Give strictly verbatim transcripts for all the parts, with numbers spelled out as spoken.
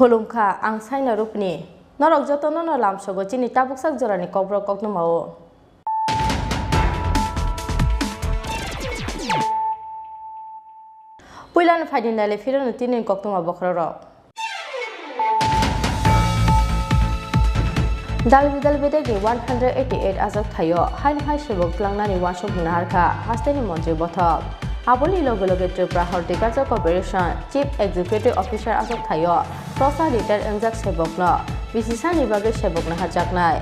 Khulumkha, ang Saina Rupini. Norok jotono no lamsogo chini tabuksak jorani kokborok koktwmao. Puilano phaidi naile phirano tini koktwma bokhorok. Dal bidal bedekni one hundred eighty eight ajak thaio, haino hai sebok tlangnani uansuk naharkha hasteni montri bothop. Aboni loge loge Tripura Horticulture Corporation Chief Executive Officer ajak thaio, prosa retire wngjak sebokno bisisani bagwi sebok naharjaknai.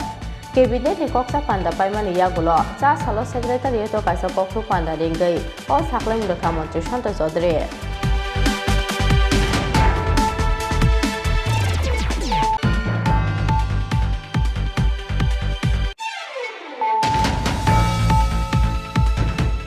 Cabinet ni koksa panda paimani yagulo cha salo secretariat o kaisa kokthum panda ringwi o saklai mwrwkha montri Santa Chaudhary.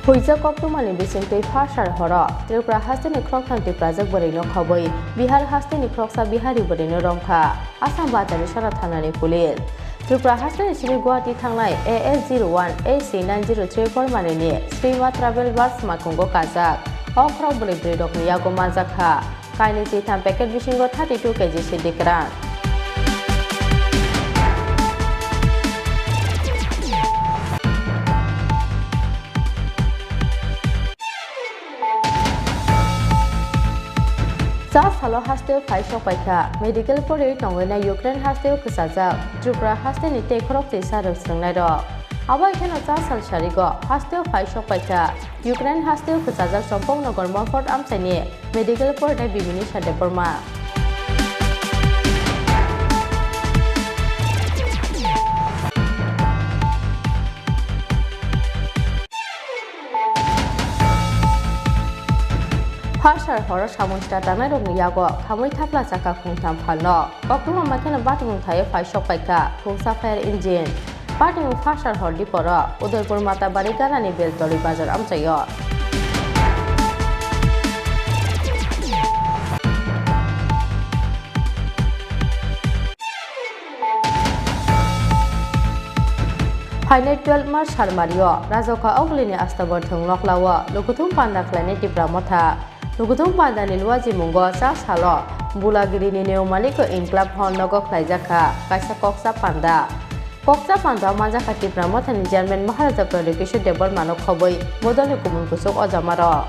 Huijak koktwmani bisingtwi phasar horo Tripura hasteni khoroktham Tiprajak bwrwino khobwi Bihar hasteni khoroksa Bihari bwrwino romkha Assam Batani Sora thanani police. Tripura hasteni simi Guwahati thangnai A S zero one A C nine zero three four manini Srima Travel Bus makungo kajak. O khorok bwrwi bwrwirokni yago manjakha. Kainwi chitham packet bisingo thirty two K G sidi kwran. Cha salo hasteo phai sokpaikha, medical pori tongwina Ukraine hasteo kwchajak, Tripura hasteni tei khorokti sarok srwngnairok. Abo kheno cha sal sarigo hasteo phai sokpaikha, Ukraine hasteo kwchajak Champaknagar Morphot amchaini medical poritai Biminisa Debbarma. Phasar horo samung sita tangnairokni yago khamwi thapla chakha khungtham phalno. Koktwma makheno batimung thaio phai sokpaikha khungsa fire engine. Batimung phasar hor diporo Udaipur Matabari ganani Beltoli bazar amchaio. Phainai twelve March salmario Rajokha Ogulini Astabar thwng noklao lukuthum panda khlainai Tipra Motha. Lukuthum pandani luajimungo cha salo Bulagirini New Maliko Inclab Hall nogo khlaijakha kaisa koksa panda. Koksa pandao manjakha Tipra Mothani Chairman Maharaja Pradyot Kishore Debbarmano khobwi bodolni kubun kuchuk ojamarok.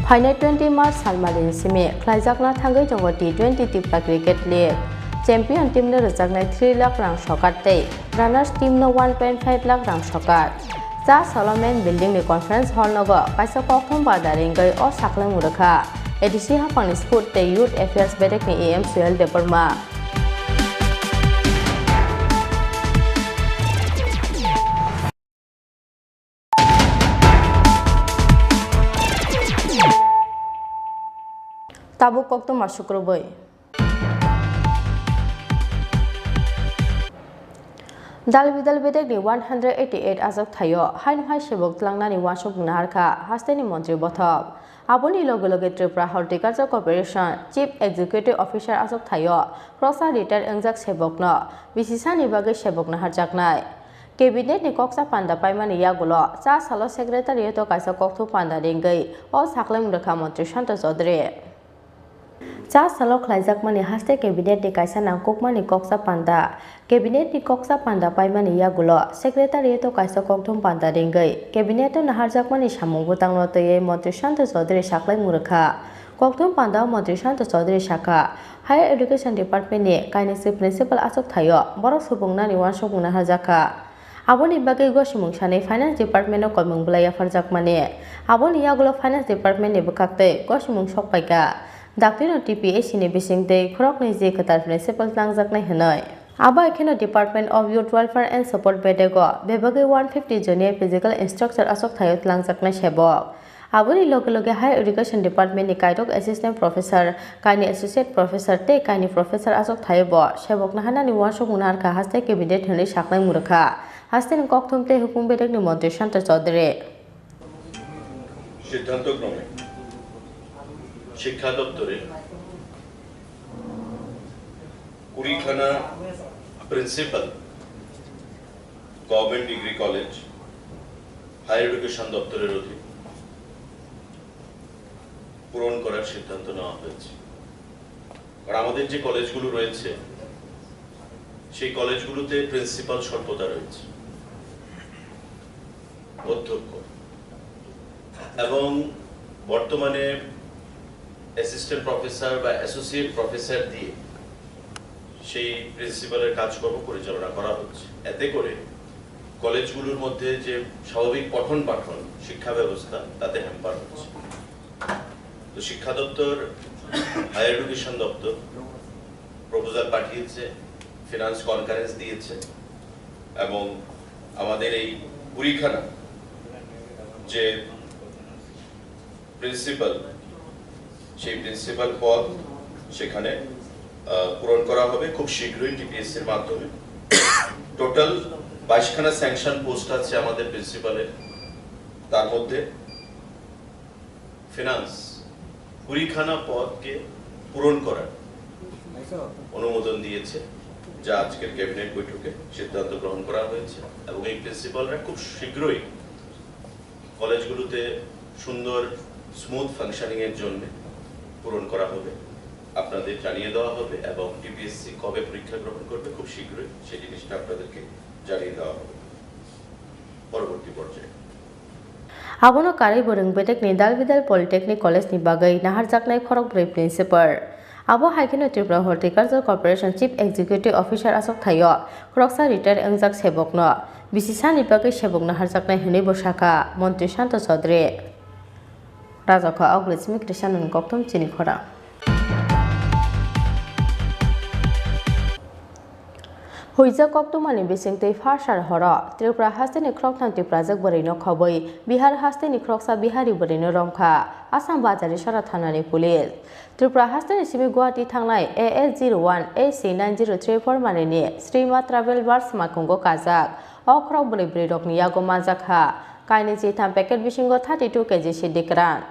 Phainai twenty March salmalini simi khlaijakna thangwi tongo T twenty Tipra Cricket League. Champion team no rwjaknai three lakh rang sokar tei runners team no one point five lakh rang sokar. Cha salo main building ni conference hall nogo kaisa kokthum panda ringwi o saklai mwrwkha A D C haphangni Sport tei Youth Affairs bedekni E M Suhel Debbarma. Tabuk koktwma sukrubwi. Dal bidal bedekni one hundred eighty eight ajak thaio, haino hai sebok tlangnani uansuk naharkha hasteni montri bothop. Aboni loge loge Tripura Horticulture Corporation Chief Executive Officer ajak thaio, prosa retire wngjak sebokno bisisani bagwi sebok naharjaknai. Cabinet ni koksa panda paimani yagulo cha salo secretariat o kaisa kokthum panda ringwi o saklai mwrwkha montri Santa Chaudhary. Cha salo khlaijakmani haste cabinet ni kaisa nangkukmani koksa panda. Cabinet ni koksa panda paimani yagulo secretariat o kaisa kokthum panda ringwi cabinet o naharjakmani samung bwtangno twiwi montri Santa Chaudhary saklai mwrwkha. Kokthum panda o montri Santa Chaudhary sakha, Higher Education Department ni kainwi se principal achuk thaio borok subungnani uansukmung naharjakha. Aboni bagwi gosimung sanwi Finance Department o koimung bwlai yapharjakmani. Aboni yagulo Finance Department ni bwkhaktwi gosimung sokpaikha. Daktino T P A C ni bisingtwi khoroknwi je kwtal principal twlangjaknai hwnwi. Abo hai kheno Department of Youth Welfare and Sport bedego bebagwi one fifty joniya physical instructor achuk thaio twlangjaknai sebok. Aboni loge loge Higher Education Department ni kairok Assistant Professor, kaini Associate Professor tei kaini Professor achuk thaio bo sebok naharnani uansukmung naharkha haste cabinet hwnwi saklai mwrwkha. Hasteni kokthum tei hukung bedekni montri Santa Chaudhary. সিদ্ধান্ত ক্রমে শিক্ষা দপ্তরে কুড়িখানা principal government degree college higher education দপ্তরের অধীন পূরণ করার সিদ্ধান্ত নেওয়া হয়েছে। কারণ আমাদের যে কলেজগুলো রয়েছে, সেই কলেজগুলোতে প্রিন্সিপাল স্বল্পতা রয়েছে, অধ্যক্ষ, এবং বর্তমানে অ্যাসিস্ট্যান্ট প্রফেসর বা অ্যাসোসিয়েট প্রফেসর দিয়ে সেই প্রিন্সিপালের কাজকর্ম পরিচালনা করা হচ্ছে। এতে করে কলেজগুলোর মধ্যে যে স্বাভাবিক পঠন পাঠন শিক্ষা ব্যবস্থা, তাতে হ্যাম্পার হচ্ছে। তো শিক্ষা দপ্তর, হায়ার এডুকেশন দপ্তর প্রপোজাল পাঠিয়েছে, ফিনান্স কনকারেন্স দিয়েছে, এবং আমাদের এই কুড়িখানা যে প্রিন্সিপাল, সেই প্রিন্সিপাল পদ সেখানে, আহ, পূরণ করা হবে খুব শীঘ্রই টিপিএসসির মাধ্যমে। টোটাল বাইশখানা স্যাংশন পোস্ট আছে আমাদের প্রিন্সিপালের, তার মধ্যে ফিনান্স কুড়িখানা পদকে পূরণ করার অনুমোদন দিয়েছে, যা আজকের ক্যাবিনেট বৈঠকে সিদ্ধান্ত গ্রহণ করা হয়েছে। এবং এই প্রিন্সিপালরা খুব শীঘ্রই কলেজগুলোতে সুন্দর স্মুথ ফাংশনিং এর জন্য পূরণ করা হবে, আপনাদের জানিয়ে দেওয়া হবে। এবং টিপিএসসি কবে পরীক্ষা গ্রহণ করবে, খুব শীঘ্রই সেই জিনিসটা আপনাদেরকে জানিয়ে দেওয়া হবে পরবর্তী পর্যায়ে। Abono karwi bwrwng bedekni Dalbidal Polytechnic College ni bagwi naharjaknai khorokbrwi principal. Abo hai kheno Tripura Horticulture Corporation Chief Executive Officer achuk thaio khoroksa retire wngjak sebokno bisi sani bagwi sebok naharjaknai hwnwi bo sakha Montri Santa Chaudhary. Rajakha Ogri Simi Krishnani kokthum chini khorang. Huijak koktwmani bisingtwi pharsar horo Tripura hasteni khoroktham Tiprajwk bwrwino khobwi Bihar hasteni khoroksa Bihari bwrwino romkha Assam Bazari Sora thanani police. Tripura hasteni simi Guwahati thangnai A S zero one A C nine zero three four manini Srima Travel Bus malkhungo kajak. O khorok bwrwi bwrwirokni yago manjakha kainwi chitham packet bisingo thirty two K G siddi kwran.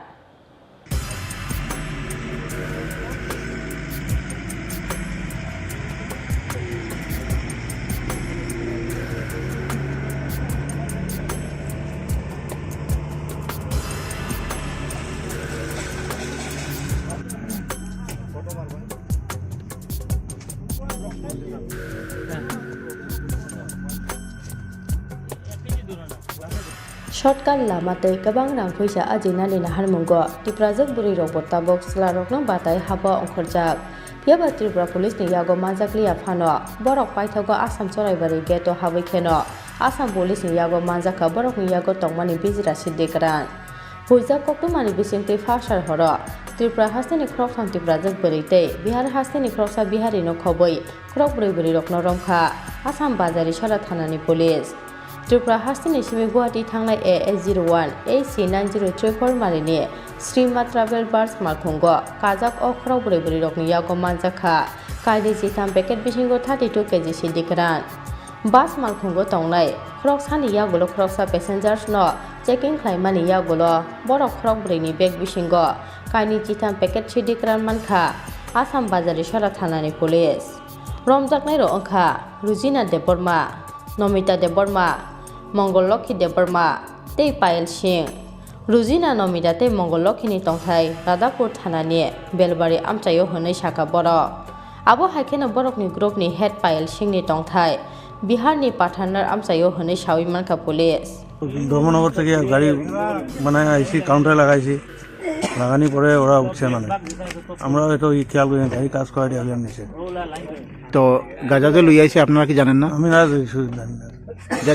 Shortcut lama tei kwbang rang phuisa ajinani naharmungo Tiprajwk bwrwirokbo tabuk chwlarokno batai habo ongkhorjak. Phiyaba Tripura Police ni yago manjakliya phano borok paithago Assam Choraibari gate o habwi kheno Assam Police ni yago manjakha borokni yago tongmani bijra siddi kwran. Huijak koktwmani bisingtwi pharsar horo Tripura hasteni khoroktham Tiprajwk bwrwi tei Bihar hasteni khoroksa Biharino khobwi khorok bwrwi bwrwirokno romkha Assam Bazari Sora thanani police. Tripura hasteni simi Guwahati thangnai A S zero one A C nine zero three four manini Srima Travel Bus malkhungo kajak o khorok bwrwi bwrwirokni yago manjakha kainwi chitham packet bisingo thirty two K G siddi kwran. Bus malkhungo tongnai khoroksani yagulo khoroksa passengers no checking khlaimani yagulo borok khorok bwrwini bag bisingo kainwi chitham packet siddi kwran mankha Assam Bazari Sora thanani police. Romjaknairok wngkha Rujina Debbarma, Nomita Debbarma, Mongol Lokhi Debbarma tei Payal Singh. Rujina, Nomita tei Mongol Lokhini tongthai Radhapur thanani Belbari amchaio hwnwi sakha borok. Abo hai kheno borokni groupni head Payal Singhni tongthai Biharni Pathanar amchaio hwnwi saui mankha police. Dharmanagar থেকে গাড়ি মানে আইসি, কাউন্টারে লাগাইছি, লাগানি পরে ওরা উঠছে মানে। আমরা হয়তো এই খেয়াল করি না, গাড়ি কাজ করার আগে নিচে। তো গাঁজা যে লই আইছে আপনারা কি জানেন না? আমি না শুধু জানি না। যে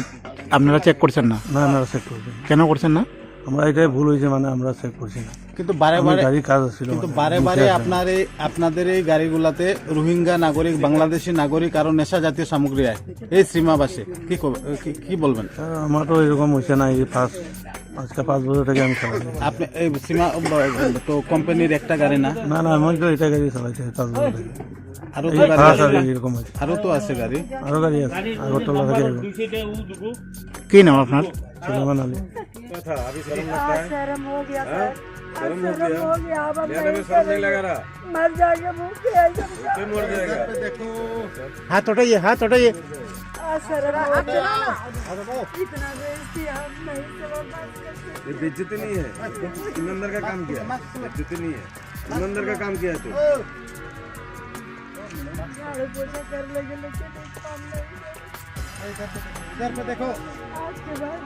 আপনারা চেক করছেন না? না, আমরা চেক করছি। কেন করছেন না? আমরা এটাই ভুল হয়েছে, মানে আমরা চেক করছি না। কিন্তু বারে আমি বারে, গাড়ি কাজ ছিল কিন্তু মানে, বারে বারে বুঝে আসে না। আপনার এই, আপনাদের এই গাড়িগুলাতে রোহিঙ্গা নাগরিক, বাংলাদেশি নাগরিক আরো নেশা জাতীয় সামগ্রী আয় এই শ্রীমাবাসে। কি কব-, কি, কি বলবেন? স্যার, আমার তো এরকম হয়েছে না, এই ফার্স্ট, আজকে পাঁচ বছর থেকে আমি চালাই। আপনি এই শ্রীমা, তো কোম্পানির একটা গাড়ি না? না, না, আমি তো এটা গাড়ি চালাইছি পাঁচ বছর থেকে। আরো তো এই গাড়ি ফার্স্ট আছে। আর এরকম হয়েছে। আরো তো আছে গাড়ি। আরো গাড়ি আছে, আগরতলা থেকে এরকম। কি নাম আপনার? সুলেমান আলী। शर्म हो गया? शर्म हो गया, अब हम लेने में नहीं शर्म नहीं लगा करेंगे। रहा? मर जाएंगे भूखे, ऐसे तो क्या मर जाएगा? देखो। हाथ उठाइए, हाथ उठाइए। आज शर्म हो गया। इतना बेइज्जती हम नहीं से बर्दाश्त कर सकते। ये बेइज्जती नहीं है, ईमानदार का काम किया है। बेइज्जती नहीं है, ईमानदार का काम किया है तू। झाड़ू पोछा कर लेंगे, लेकिन एक काम नहीं करेंगे। इधर पे देखो। आज के बाद।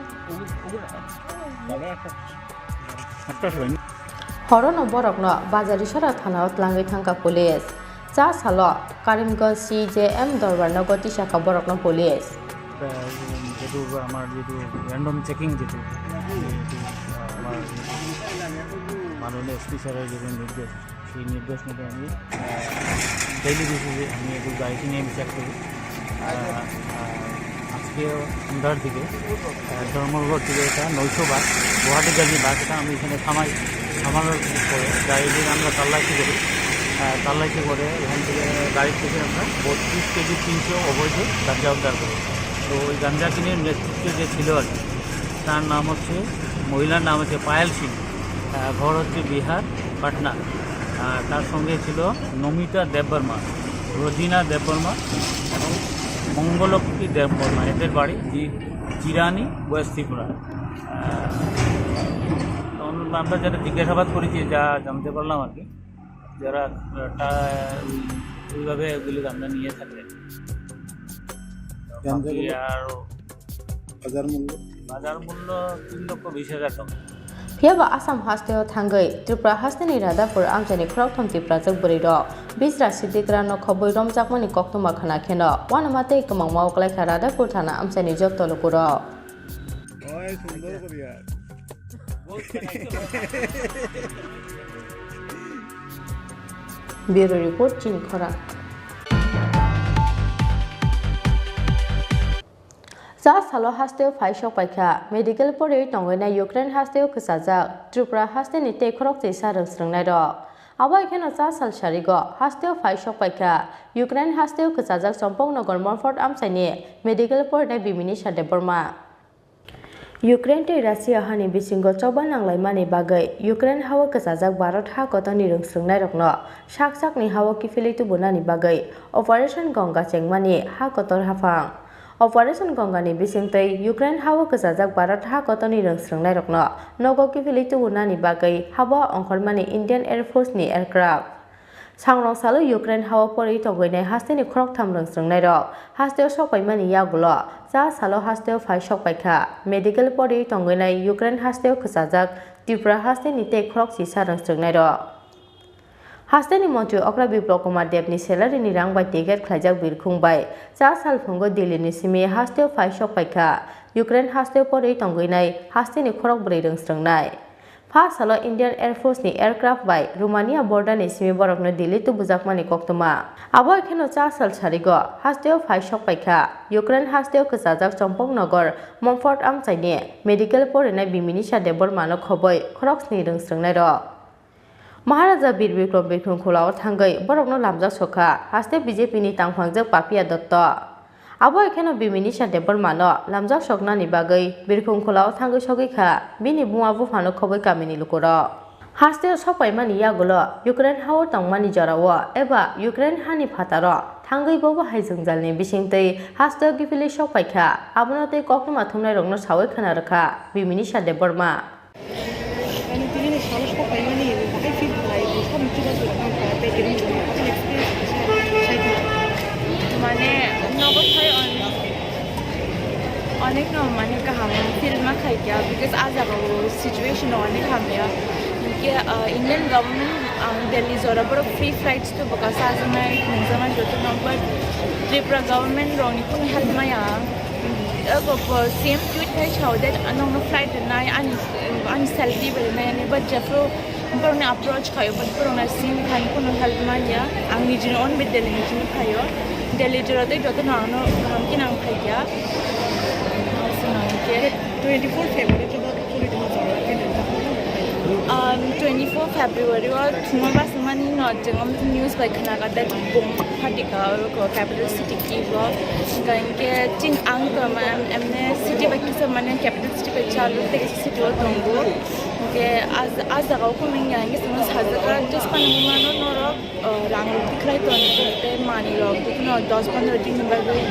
Horono borokno Bajarisora thanao tlangwi thangkha police. Cha salo Karimganj C J M dorbarno goti sakha borokno police. যেহেতু আমার যেহেতু র্যান্ডম চেকিং যেহেতু, যেহেতু, আহ, আমার মাননীয় এসপি স্যারের যেহেতু নির্দেশ, সেই নির্দেশ মতো আমি, আহ, ডেইলি বেসিসে আমি একটু গাড়িটি নিয়ে আমি চেক করি। আহ, আহ, আজকে সন্ধ্যার দিকে, আহ, ধর্মনগর থেকে একটা নয়শো বাস, গুয়াহাটিগামী বাস, এটা আমি এখানে থামাই। থামানোর পরে গাড়িটির আমরা তল্লাশি করি। আহ, তল্লাশি করে এখান থেকে, গাড়ি থেকে আমরা বত্রিশ কেজি তিনশো অবৈধ গাঁজা উদ্ধার করি। তো ওই গাঁজা কিনের নেতৃত্বে যে ছিল আর কি, তার নাম হচ্ছে, মহিলার নাম হচ্ছে পায়েল সিং। আহ, ঘর হচ্ছে বিহার, পাটনা। আর তার সঙ্গে ছিল নমিতা দেববর্মা, রোজিনা দেববর্মা এবং মঙ্গলক্তি দেববর্মা। এদের বাড়ি জি-, জিরানি, ওয়েস্ট ত্রিপুরা। আহ, তখন আমরা যারা জিজ্ঞাসাবাদ করেছি, যা জানতে পারলাম আর কি, যারা, আহ, টা-, ওই-, ওইভাবে ওগুলো গাঁজা নিয়ে থাকে। গাঁজাগুলো বাকি আরো বাজার মূল্য? বাজার মূল্য তিন লক্ষ বিশ হাজার টাকা। Phiya ba Assam hasteo thangwi Tripura hasteni Radhapur amchaini khorokthom Tiprajwk bwrwirok Bijra Siddhikra no khobwi romjakmani koktwma khna kheno uanama tei kwmangma uklaikha Radhapur thana amchaini jotto lukurok. Oi, sundor koriya. Bureau Report, Chini Khorang. Cha salo hasteo phai sok paikha, medical porwi tongwinai Ukraine hasteo kwchajak Tripura hasteni tei khorokchisa rwng srwngnairok. Abo hai kheno cha sal sarigo hasteo phai sok paikha, Ukraine hasteo kwchajak Chompoknagar Monfort amchaini medical porinai Biminisa Debbarma. Ukraine tei Russia hani bisingo choba nanglaimani bagwi Ukraine hao kwchajak Bharat ha kotorni rwng srwngnairokno sak sakni hao kiphilwi tubunani bagwi Operation Ganga chengmani ha kotor haphang. Operation Ganga ni bisingtwi Ukraine hao kwchajak Bharat ha kotorni rwng srwngnairokno nogo kiphilwi tubunani bagwi habo ongkhormani Indian Air Force ni aircraft. Sangrong salo Ukraine hao porwi tongwinai hasteni khoroktham rwng srwngnairok hasteo sokpaimani yagulo cha salo hasteo phai sokpaikha. Medical porwi tongwinai Ukraine hasteo kwchajak Tripura hasteni tei khorokchisa rwng srwngnairok. Hasteni montri okra Biplab Kumar Debni salary ni rang bai ticket khlaijak birkhung bai cha salphungo Delhi ni simi hasteo phai sokpaikha. Ukraine hasteo porwi tongwinai hasteni khorok bwrwi rwng srwngnai. Pha salo Indian Air Force ni aircraft bai Romania border ni simi borokno Delhi tubujakmani koktwma. Abo hai kheno cha sal sarigo hasteo phai sokpaikha. Ukraine hasteo kwchajak Chompoknagar Monfort amchaini medical porinai Biminisa Debbarmano khobwi khoroksni rwng srwngnairok. Maharaja Bir Bikram Birkhung Khulao thangwi borokno lamjak sokha, haste B J P ni tangphangjak Papiya Dotto. Abo hai kheno Biminisa Debbarmano lamjak soknani bagwi Birkhung Khulao thangwi sogwi kha, bini buma buphano khobwi kamini lukurok. Hasteo sokpaimani yagulo Ukraine hao tongmani jorao eba Ukraine hani phataro thangwi bobo hai jwngjalni bisingtwi hasteo kiphilwi sokpaikha, abono tei koktwma thumnairokno sawi khna rwkha Biminisa Debbarma. Ani tini ni salo sok pai mani, bahai feel khlai, bwsa muchung ba jora nang kha, tei tini ni salo experience kisa sai kha. Mane, nogo phai on, onek no mane kaham feel ma khai kya, because a jaga o situation onek hamya. Hinkhe, ah, Indian government, ah, Delhi jora borok free flights to bwkha chajaknai, nungjaknai joto no, but Tripura government rokni kunu help maya. Ego po same tweet khai sao that nokno flight rwnai, ani, ani salary bo rwnai, ani, but jephru borokni approach khaio, but borokno same thani kunu help manya. Ang nijini own bit Delhi nijini phaio. Delhi jora tei joto no ano kaham khe nang phaikya. Twenty-four February to ba kuri tuma jora khe nang. Um, twenty-four February o thuma bas mani no jengam news bai khna ka that bomb phatika ko capital city Kyiv o. Hingke chin ang to man emne city bai kisa mane capital Bai chalo tei kaisa city o tongo. Hwnkhe ah, ah jaga o phano wngya hwnkhe chwngno sajagha, just phano wngmano norok, ah, rang rok tikhlai toni tei manwi rok, jotono dos pondro din ni bagwi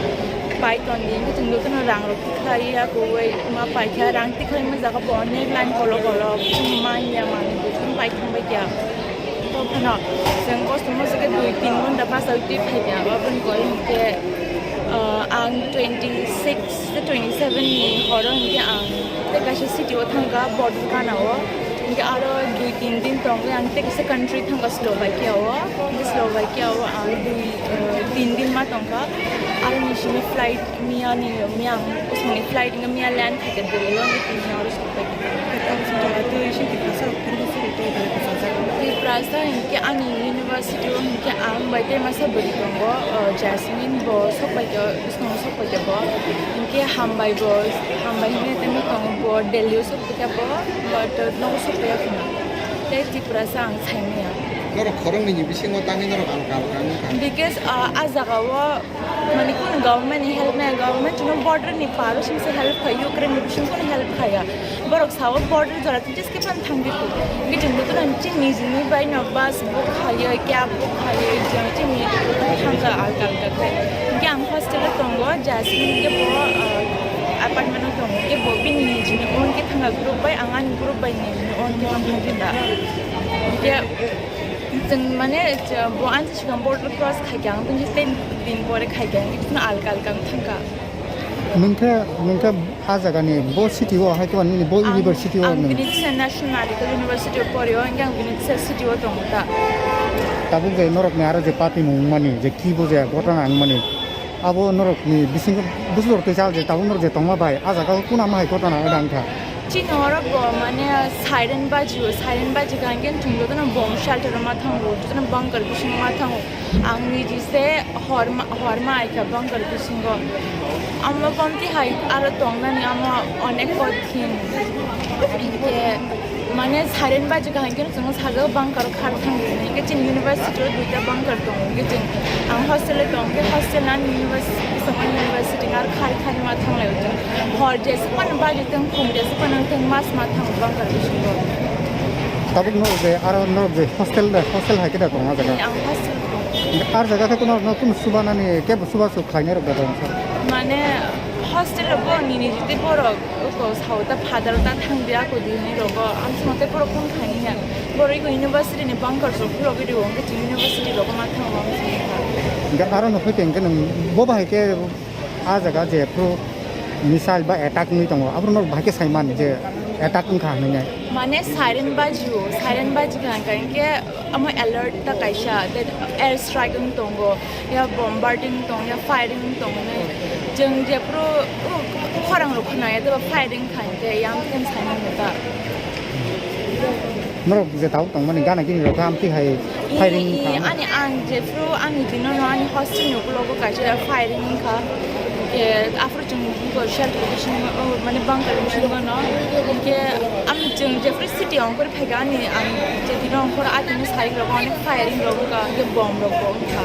pai toni, hwnkhe chwng jotono rang rok tikhlai ya, kwbwi ma paikha, rang tikhlaima jaga bo onek line kolok kolok, chwng manya manwi bo chwng pai thangbai kha. To phano chwng kosto moso khe dui tin ghonta bachai twi phaikha, aboni pore hwnkhe, ah, ang twenty six twenty seven ni horo hwnkhe ang tei kaisa city o thangkha border gana o, hwnkhe aro dui tin din tongwi ang tei kaisa country thangkha Slovakia o, hwnkhe Slovakia o ang dui, ah, tin din ma tongkha, aro ni simi flight miya ni, miya ang usmani flight wngkha miya land khaikha Delhi o, hwnkhe tini oro sokphaikha. Tiprasa hinkhe ani university o hinkhe ang bai tei masa bwrwi tongo, o Jasmine bo sokphaikha, bwskango sokphaikha bo. Hinkhe hambai bo, hambai hinwi tei tongo bo Delhi o sokphaikha bo, but nogo sokphaiya kheno. Tei Tiprasa ang saimanya. Norok khoroknwi ni bisingo tangwi norok alka alka wngkha. Because, ah, ah jaga o Mane kunu government ni help nai, government no border ni paro singsa help khai, Ukraine ni bising kunu help khaya. Borok sao border jora tei jeske pan thangdi tu. Biting butu nang chini jini bai no bus book khaya, cab book khaya, jang chini thangka alka alka khai. Hingke ang hostel o tongo, Jasmine hingke bo, ah, apartment o tongo, hingke bo bini nijini own ke thangka group bai, ang ani group bai nijini own ke thangka da. Hingke Chwng mane, bo ani sikang border cross khaikha, ang tei ten din pore khaikha, ang tei alka alka wng thangkha. Nwng khe, nwng khe a jaga ni bo city o hai khe nini bo Ang, university o ang nwng? Bini kisa National Medical University o pori o, hingke ang bini kisa city o tongo ta. Tabuk je norok ni aro je party mung mani, je kibo je gotana wng mani, Abo norokni bisingo bwswk rok tei chal je tabuk norok je tongma bai, ah jaga o kuna ma hai gotana wng kha. Chini oro bo mane siren baji o, siren baji kha hingke chwng jotono bomb shelter o ma thango, jotono bunker bisingo ma thango. Ang niji se hor ma, hor ma ai kha bunker bisingo. Amo bomti hai aro tongnani amo onek kothin. Hingke Mane siren baji kaham khe chwng sajagao bunker o khar thang di hinwi khe chini university o duita bunker tongo hwnkhe chwng ang hostel o tong khe hostel ani university bising ani university ar khai khai ma thang lai o chwng hor jesa phano baji tong khum jesa phano tong mas ma thang bunker bisingo. Tabuk norok je aro norok je hostel de hostel hai khe da tong o jaga. Ang hostel o tong. Ar jaga khe kuno no kun suba nani kebo suba suk khlainai rok da tong sa. Mane hostel o bo nini jiti borok Uko sao ta father ta thang dia ko di ni rogo, ang sima te poro phone khani ya. Boro iko university ni bunker rok phulogwi dio, hwnkhe chini university rogo ma thango ang sima kha. Hingke aro no hoi tengke nang bo bahai ke a jaga je pro missile ba attack ni tongo, abro no bahai ke sai man je attack wngkha hinwi nai. Mane siren bajio, siren baji kha hingke Amo alert ta kaisa, that air strike wng tongo, ya bombarding tong, ya firing wng tong hinwi. Chwng jephru, uh, khorang rok khwnaya, tei firing kha hwnkhe, yang khe sai mano ta. Norok je tabuk tongmani gana gini rok kha, amtwi hai firing I, i, kha. Ani ang jephru, ani dino no, ani hostel ni ukulogo kaisa firing wng kha. Hwnkhe, aphuru Chwng bo shelter bisingo, o, mane bunker bisingo no. Hwnkhe, ang chwng jephru city ongkhor phaikha ani, ang je dino ongkhor, a dino siren rok, onek firing rok wngkha, hwnkhe bomb rok bo wngkha.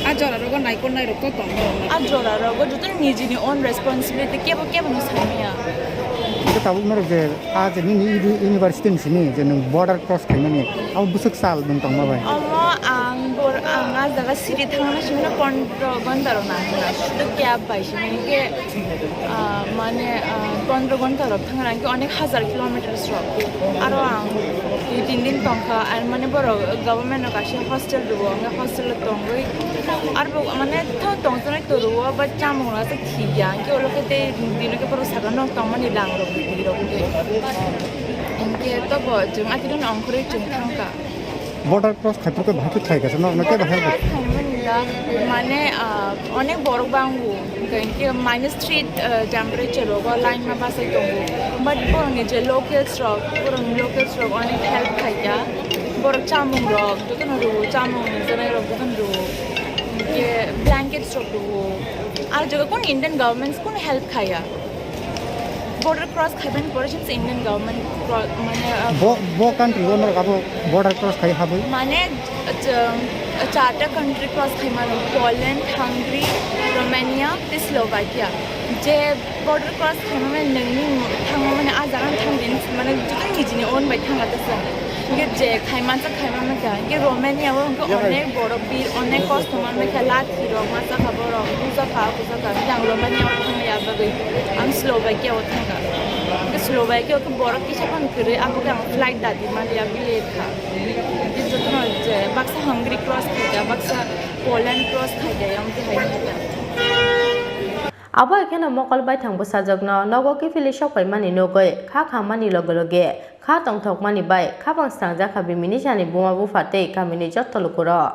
A jora rogo naikolnai rok to tongo. A jora rogo joto nijini own responsibility, kebo kebo no sai maya. Hwnkhe tabuk norok je, a je nini uni-, university ni simi je nwng border cross khaimani, abo bwswk sal nwng tongma bai? Omo ang bor-, ang a jaga city thangna simi no pondro ghonta rok nangkha, sudu cab bai simi hwnkhe, ah, mane, ah, pondro ghonta rok thangna hwnkhe onek hazar kilometers rok. Aro ang dui tin din tongkha, ar mane borok government no kaisa hostel rwo, hwnkhe hostel o tongwi, arbo mane tho tongthoknai to rwo, but chamung rok aswk thik ya, hwnkhe ulo khe tei dino khe borok saka nok tongmani lang rok, twi rok wngwi. Hwnkhe tobo chwng atwino ongkhorwi chwng thangkha. Border cross khai phuru khe bahai khe khlai kha, no, no, kebo help. Border cross khaimani da, mane, ah, onek borok bango, hwnkhe minus three, ah, temperature rogo line ma bachai tongo. But borokni je locals rok, borokni locals rok onek help khaikha. Borok chamung rok jotono rwo, chamung ni janai rok jotono rwo. Hwnkhe blankets rok rwo. Ar jaga kun Indian governments kun help khaiya. Border cross khaibani pore chwngsa Indian government cro-, mane, ah, Bo, bo country o norok abo border cross khai habwi? Mane, chwng, Charta country cross khaimano, Poland, Hungary, Romania tei Slovakia. Je border cross khaimano nangni thangmani a jaga thangdi mane joto nijini own bai thangkha tesa. Hingke je khaimansa khaimano kha. Hingke Romania o hingke onek borok bir, onek kosto manmani kha, lathi rok masa kha borok, buja kha, buja kha. Hingke ang Romania o thangya bagwi ang Slovakia o thangkha. Hingke Slovakia o borok kisa phano kwrwi, abo khe ang flight dadi maliya bilet kha. Jotono je baksa Hungary cross khaida, baksa Poland cross khaida, yang tihai khaida. Abo hai kheno mokol baithang bwsajwkno nogo kiphilwi sokpaimani nugwi kha khammani loge loge kha tongthokmani bai khabang swnamjakha bini nisani buma bupha tei kamini jotto lukurok.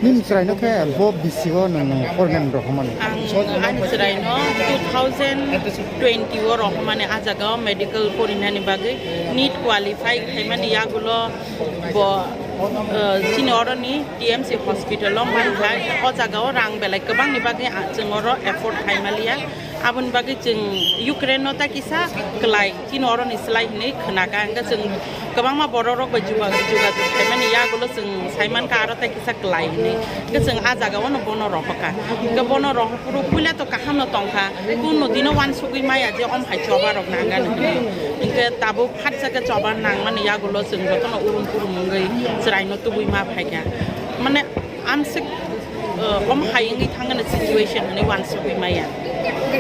Nini chwraino khe bo bisigo nwng foreign rohormani? Ang ani chwraino two thousand twenty o rohormani, a jagao medical porinani bagwi NEET qualify khaimani yagulo bo, eh, chini oroni T M C hospital o mankha, o jagao rang belai kwbangni bagwi a-, chwng oro afford khaimaliya. Aboni bagwi chwng Ukraine no ta kisa kwlai, chini oroni slai hinwi khwnakha, hwnkhe chwng kwbangma borok rok bai juga-, jugajug khaimani yagulo chwng saimankha aro ta kisa kwlai hinwi, hwnkhe chwng a jagao no bono rohorkha, hwnkhe bono rohorphuru puila to kaham no tongkha, kunu dino uansugwi maya je om hai choba rok nangani hinwi, hwnkhe tabuk phatsa khe choba nangmani yagulo chwng jotono urum purum wngwi chwraino tubui ma phaikha, mane amsik, uh, om hai wngwi thangani situation hinwi uansugwi maya.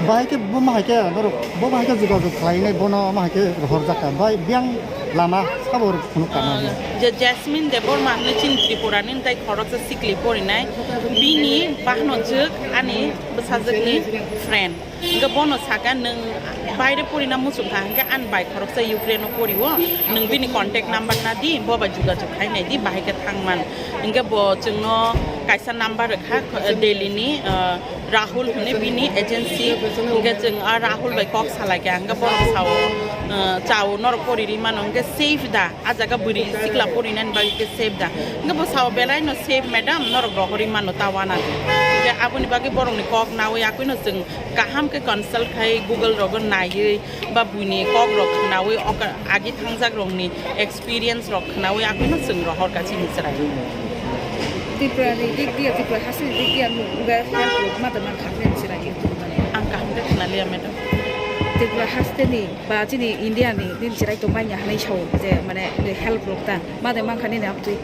Bahai khe bo mahai khe norok, bo mahai khe jogajog khlainai bono mahai khe rohorjakha. Bai biyang lama sabo phunuk kana. Uh, je Jasmine Debbarma hinwi chini Tripura ni tai khoroksa sikli porinai. Bini bahno jwk ani bwsajwkni friend. Hingke bono saka, "Nwng baire porina muchung kha, hingke ani bai khoroksa Ukraine o porio, nwng bini contact number na di, bo bai jugajug khai nai di, bahai khe thang man." Hingke bo chwngno kaisa number rwkha, Delhi ni, ah, Rahul hwnwi bini agency, hingke chwng a Rahul bai kok salai kha, hingke borok sao, ah, chao norok pori ri mano, hingke safe da, a jaga bwrwi sikla porinani bagwi khe safe da, hingke bo sao, "Belai no safe madam, norok rohorwi mano ta uanani." Hingke aboni bagwi borokni kok nawi yakwino chwng kaham khe consult khai Google rogo naiwi ba buini kok rok khnawi oka-, agi thangjak rokni experience rok khnawi akheno chwng rohor ka chini chwrai. Tripura ni dik dia, Tripura haste ni dik dia, nung uga help rok ma da man kha nini chwrai YouTube mani. Ang kaham khe khna liya, madam. Tripura haste ni ba chini India ni nini chwrai tong manya hinwi sao je mane help rok ta ma da man kha nini amtwi.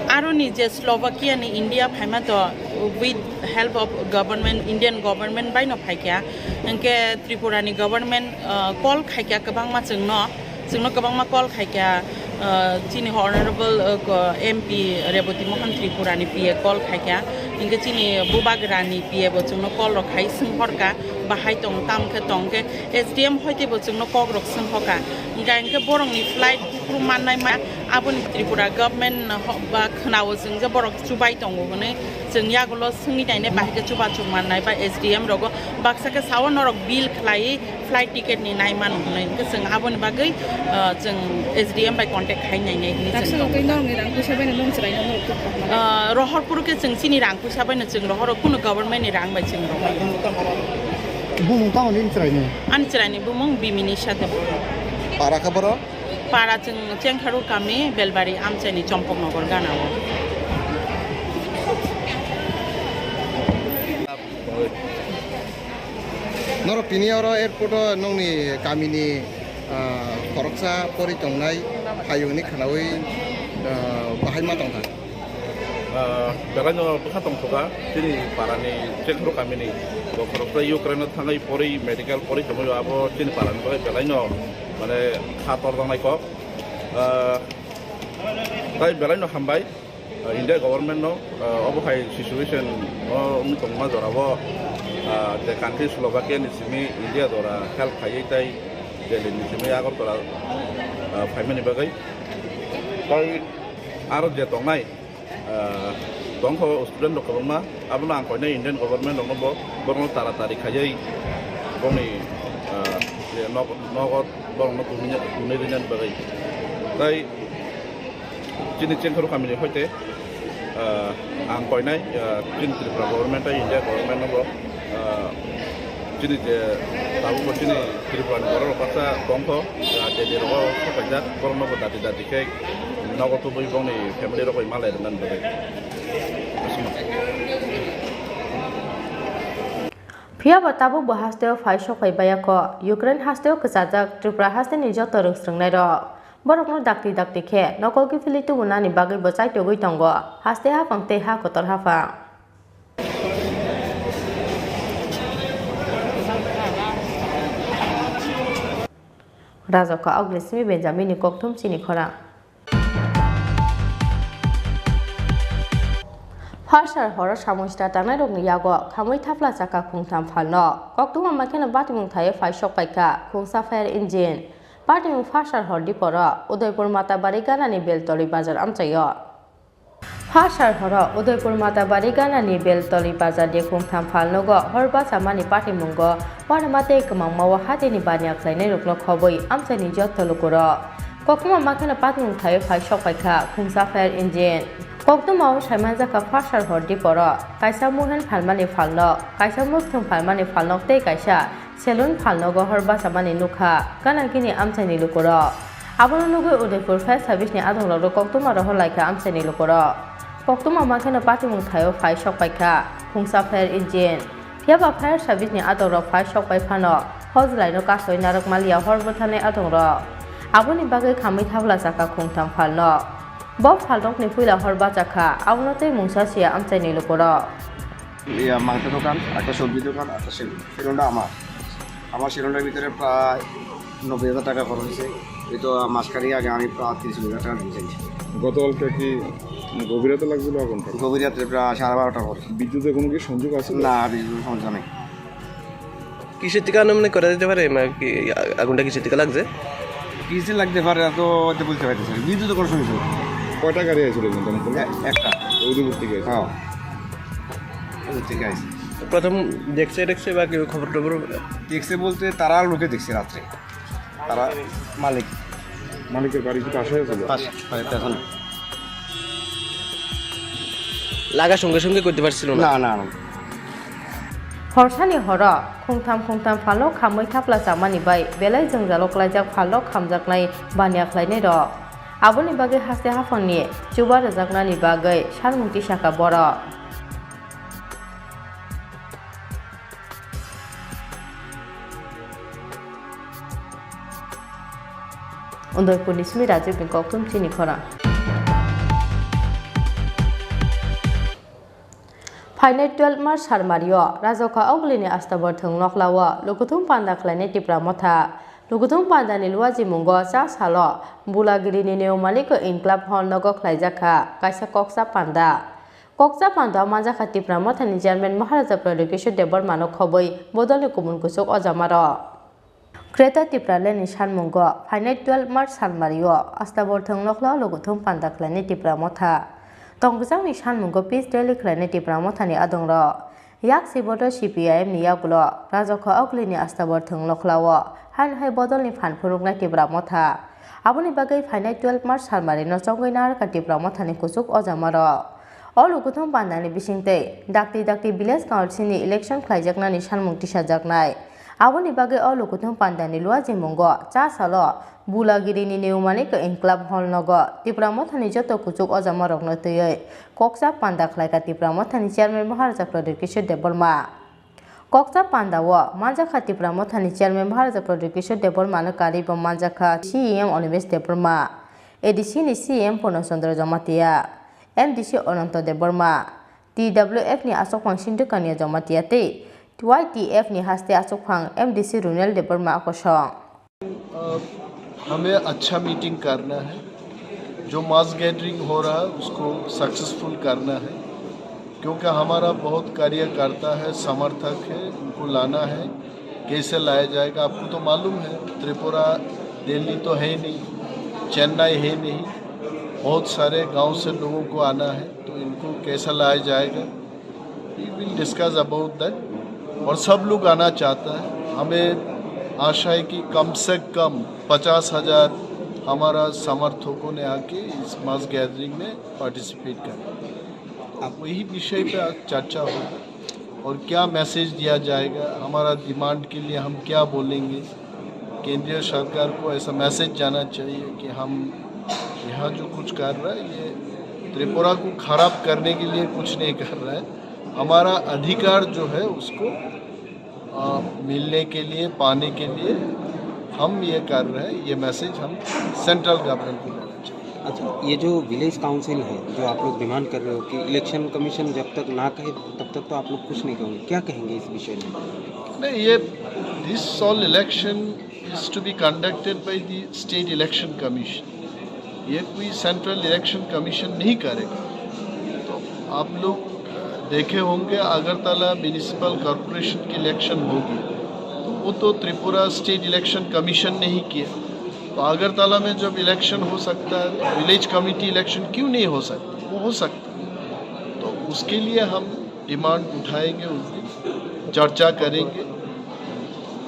Aro ni je Slovakia ni India phaima to with help of government, Indian government bai no phaikha. Hingke Tripura ni government, uh, call khaikha kwbangma chwngno, chwngno kwbangma call khaikha, uh, chini honorable, uh, ko-, M P Reboti Mohan Tripura ni P A call khaikha. Hingke chini Bubagra ni P A bo chwngno call rok khai swngkhorkha, bahai tong, tam khe tong khe S D M hoite bo chwngno kok rok swngkhoka. Hingke, hingke borok ni flight kupru mannai ma, aboni Tripura government ho-, ba khwnao chwng je borok chubai tongo hwnwi. Chwng yagulo swngwi nainai bahai khe chubachu mannai ba S D M rogo baksa khe sao norok bill khlaiwi flight ticket ni nai mano hwnwi. Hwnkhe chwng aboni bagwi, ah, chwng S D M bai contact khai nainai hwnwi chwng Daksa tongo. Tei norokni rang puisa bai no nung chwraino norok tubukha. Ah, rohor phuru khe chwng chini rang puisa bai no chwng rohoro, kunu government ni rang bai chwng rohor. Bumung tamo nini chwraini? Ani chwraini bumung Bimini Sade. Para khe borok? Para chwng Chengkharu kami, Belbari amchaini Chompoknogor ganao. Norok tini oro airport o nongni kamini, ah, khoroksa pori tongnai hayungni khwnaui, ah, bahai ma tongkha. Ah, belaino bwkha tongthoka chini parani Chengkharu kamini bo khoroksa Ukraine o thangwi pori medical pori tongwi abo chini parani bagwi belaino mane kha torjaknai kok. Ah, tai belaino hambai, ah, India government no, ah, obo hai situation o wng tongma jorao, ah, je country Slovakia ni simi India jora help khaiwi tai Delhi ni simi Agartala, ah, phaimani bagwi. Tai aro je tongnai, ah, tongkho student rok kwbangma, abono ang koinai Indian government rokno bo, borokno taratari khaiwi bongni, ah, je nog-, nogo borokno tumina-, tumnai rinani bagwi. Tai chini Chengkharu kamini hoite, ah, ang koinai, ah, chini Tripura government tei India government no bo, ah, chini je tabukbo chini Tripura ni borok rok baksa tongkho, ah, Delhi rogo sopaijak, borokno bo dati dati khe Nogo tubui bongni family rok bai malai rwnani bagwi. Phiya ba tabuk bo hasteo phai sok phai baya kho. Ukraine hasteo kwchajak Tripura hasteni joto rwng srwngnai rok. Borokno dakti dakti khe nokol kiphilwi tubunani bagwi bo chaitogwi tongo. Haste haphang tei ha kotor haphang. Rajakha Oglisimi Benjamin ni kokthum chini khorang. Pharsar horo samung sita tangnairokni yago khamwi thapla chakha khungtham phalno. Koktwma makheno batimung thaiwi phai sok paikha khungsa fire engine. Batimung pharsar hor diporo Udaipur Matabari ganani Beltoli bazar amchaio. Pharsar horo Udaipur Matabari ganani Beltoli bazar de khungtham phalnogo hor bachamani patimungo uanama tei kwmangmao hatini baniya khlainairokno khobwi amchaini jotto lukurok. Koktwma makheno patimung thaiwi phai sok paikha khungsa fire engine. Koktwmao saimanjakha pharsar hor diporo kaisa muhen phalmani phalnok, kaisa muthung phalmani phalnok tei kaisa Selun phalnogo hor bachamani nukha, gana gini amchaini lukurok. Abono nugwi Udaipur Fire Service ni adongrok koktwma rohor laikha amchaini lukurok. Koktwma makheno patimung thaio phai sok paikha, khungsa fire engine. Phiyaba Fire Service ni adongrok phai sok pai phano, hojlaino kasoi narwk maliya hor bwtharnai adongrok. Aboni bagwi khamwi thapla chakha khungtham phalnok. Bo phalnokni puila hor bachakha, abono tei mungsa siya amchaini lukurok. ইয়া, মাংস দোকান, একটা সবজি দোকান, একটা সেলুন। সেলুনটা আমার। আমার সেলুনের ভিতরে প্রায় নব্বই হাজার টাকা খরচ হয়েছে। এই তো মাঝখানে আগে আমি প্রায় তিরিশ হাজার টাকা দিয়ে চাইছি। গতকালকে কি গভীর রাতে লাগছিল আগুনটা? গভীর রাত্রে প্রায় সাড়ে বারোটার পরে। বিদ্যুতের কোনো কি সংযোগ আছে? না, বিদ্যুতের সমস্যা নেই। কিসের থেকে আনুমানিক করা যেতে পারে? মানে কি আ-, আগুনটা কিসের থেকে লাগছে? কিসে লাগতে পারে, তা তো এটা বলতে পারতেছি না। বিদ্যুতের কোনো সমস্যা নেই। কয়টা গাড়ি আইছিল কিন্তু? এ-, একটা। উদয়পুর থেকে আইছিল? হ্যাঁ। ঠিক আছে। প্রথম দেখছে টেকছে বা কেউ খবর টবর? দেখছে বলতে তারা লোকে দেখছে রাত্রে। তারা মালিক। মালিকের বাড়ি কি পাশে আছিল? পাশে, বাড়ির পেছনে। লাগা সঙ্গে সঙ্গে করতে পারছিল না? না, না, না। Horsani horo khungtham khungtham phalno khamwi thapla chamani bai belai jwngjalo klaijak phalno khamjaknai baniya khlainai rok. Aboni bagwi haste haphangni chuba rwjaknani bagwi salmung tisakha borok. Udaipurni simi Rajiv ni kokthum chini khorang. Phainai twelve March salmario Rajokha Ogulini Astabor thwng nokhlao lukuthum panda khlainai Tipra Motha. Lukuthum pandani luajimungo cha salo Bulagiri ni Neo Manik Inklab Hall nogo khlaijakha kaisa koksa panda. Koksa panda manjakha Tipra Mothani Chairman Maharaja Pradyot Kishore Debbarmano khobwi bodolni kubun kuchuk ojamarok. Greater Tipraland ni sanmungo phainai twelve March salmario Astabor thwng nokhlao lukuthum panda khlainai Tipra Motha. Tongkjakni sanmungo peace rally khlainai Tipra Mothani adongrok. Yak siboto C P I M ni yagulo Rajokha Ogulini Astabor thwng nokhlao haino hai bodolni phan phunuknai Tipra Motha. Aboni bagwi phainai twelve March salmarino chongwi narwkha Tipra Mothani kuchuk ojamarok. O lukuthum pandani bisingtwi dakti dakti village council ni election khlaijaknani sanmung tisajaknai. Aboni bagwi o lukuthum pandani luajimungo cha salo Bulagiri ni Neo Manik Inklab Hall nogo Tipra Mothani joto kuchuk ojamarokno twiwi koksa panda khlaikha Tipra Mothani Chairman Maharaja Pradyot Kishore Debbarma. Koksa pandao manjakha Tipra Mothani Chairman Maharaja Pradyot Kishore Debbarmano karwi bo manjakha C E M Animesh Debbarma, A D C ni C E M Purno Chandra Jamatia, M D C Ananto Debbarma, T W F ni achukphang Sindhu Kanya Jamatia tei Y T F ni haste achukphang M D C Runel Debbarma kosong. अ, हमें अच्छा मीटिंग करना है। जो मास गैदरिंग हो रहा है, उसको सक्सेसफुल करना है, क्योंकि हमारा बहुत कार्यकर्ता है, समर्थक है, उनको लाना है। कैसे लाया जाएगा? आपको तो मालूम है, त्रिपुरा, दिल्ली तो है नहीं, चेन्नई है नहीं, बहुत सारे गांव से लोगों को आना है, तो इनको कैसा लाया जाएगा? We will discuss about that। और सब लोग आना चाहता है। हमें आशा है कि कम से कम पचास हज़ार हमारा समर्थकों ने आके इस मास गैदरिंग में पार्टिसिपेट करें। अब वही विषय पे आज चर्चा होगा और क्या मैसेज दिया जाएगा, हमारा डिमांड के लिए हम क्या बोलेंगे। केंद्रीय सरकार को ऐसा मैसेज जाना चाहिए कि हम यहाँ जो कुछ कर रहा है, ये त्रिपुरा को खराब करने के लिए कुछ नहीं कर रहा है। हमारा अधिकार जो है, उसको, अ, मिलने के लिए, पाने के लिए हम ये कर रहे हैं। ये मैसेज हम सेंट्रल गवर्नमेंट को देना चाहिए। अच्छा, ये जो विलेज काउंसिल है, जो आप लोग डिमांड कर रहे हो कि इलेक्शन कमीशन जब तक ना कहे, तब तक तो आप लोग कुछ नहीं कहोगे, क्या कहेंगे इस विषय में? नहीं, ये, this all election is to be conducted by the state election commission। ये कोई सेंट्रल इलेक्शन कमीशन नहीं करेगा। तो आप लोग, अ, देखे होंगे, अगरतला म्युनिसिपल कॉरपोरेशन की इलेक्शन होगी, तो वो तो त्रिपुरा स्टेट इलेक्शन कमीशन ने ही किया। तो अगरतला में जब इलेक्शन हो सकता है, तो विलेज कमेटी इलेक्शन क्यों नहीं हो सकता? वो हो सकता है। तो उसके लिए हम डिमांड उठाएंगे, उस दिन चर्चा करेंगे।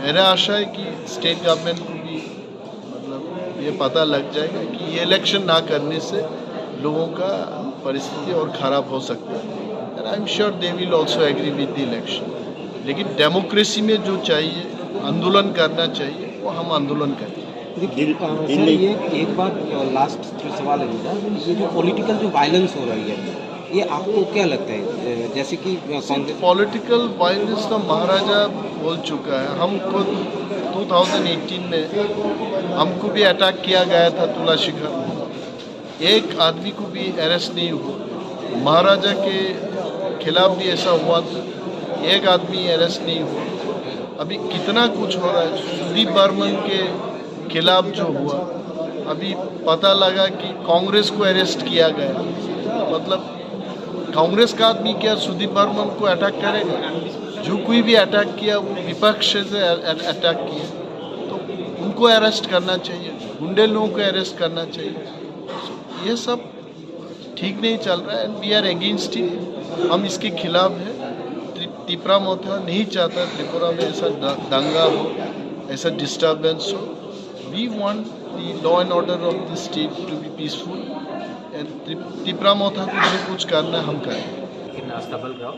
मेरा आशा है कि स्टेट गवर्नमेंट को भी, मतलब, ये पता लग जाएगा कि ये इलेक्शन ना करने से लोगों का परिस्थिति और खराब हो सकता है। And I am sure they will also agree with the election। लेकिन डेमोक्रेसी में जो चाहिए, आंदोलन करना चाहिए, वो हम आंदोलन करेंगे। देखिए, दिल-, अ, दिल सर, नहीं। ये एक बात, अ, लास्ट सवाल है मेरा, ये जो पॉलिटिकल जो वायलेंस हो रही है, ये आपको क्या लगता है? अ, जैसे कि, अ, कांग्रेस पॉलिटिकल वायलेंस तो महाराजा बोल चुका है। हम खुद दो हज़ार अठारह में हमको भी अटैक किया गया था तुला शिखर। एक आदमी को भी अरेस्ट नहीं हुआ। महाराजा के खिलाफ भी ऐसा हुआ था, एक आदमी अरेस्ट नहीं हुआ। अभी कितना कुछ हो रहा है। सुदीप बर्मन के खिलाफ जो हुआ, अभी पता लगा कि कांग्रेस को अरेस्ट किया गया। मतलब, कांग्रेस का आदमी क्या सुदीप बर्मन को अटैक करेगा? जो कोई भी अटैक किया, वो विपक्ष से अ-, अ-, अटैक किया। तो उनको अरेस्ट करना चाहिए, गुंडे लोगों को अरेस्ट करना चाहिए। ये सब ठीक नहीं चल रहा है, and we are against it। हम इसके खिलाफ हैं। त्रि-, तिपरा मोथा नहीं चाहता त्रिपुरा में ऐसा द-, दंगा हो, ऐसा डिस्टरबेंस हो। We want the law and order of the state to be peaceful, and त्रि-, तिपरा मोथा को जो कुछ करना है, हम करेंगे। लेकिन अस्तबल राव,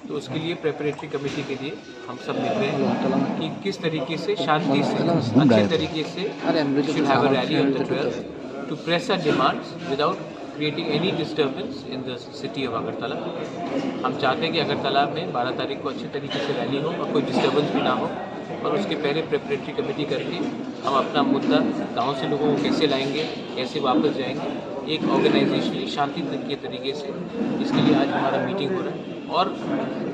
तो उसके लिए प्रिपरेटरी कमेटी के लिए हम सब मिल रहे हैं कि किस तरीके से शांति से, अच्छे तरीके से, we should have a rally on the twelfth to press our demands without creating any disturbance in the city of Agartala। हम चाहते हैं कि अगरतला में बारह तारीख को अच्छे तरीके से रैली हो और कोई डिस्टरबेंस भी ना हो, और उसके पहले प्रिपरेटरी कमेटी करके हम अपना मुद्दा गांव से लोगों को कैसे लाएंगे, कैसे वापस जाएंगे, एक ऑर्गेनाइजेशन, एक शांति के तरीके से। इसके लिए आज हमारा मीटिंग हो रहा है। और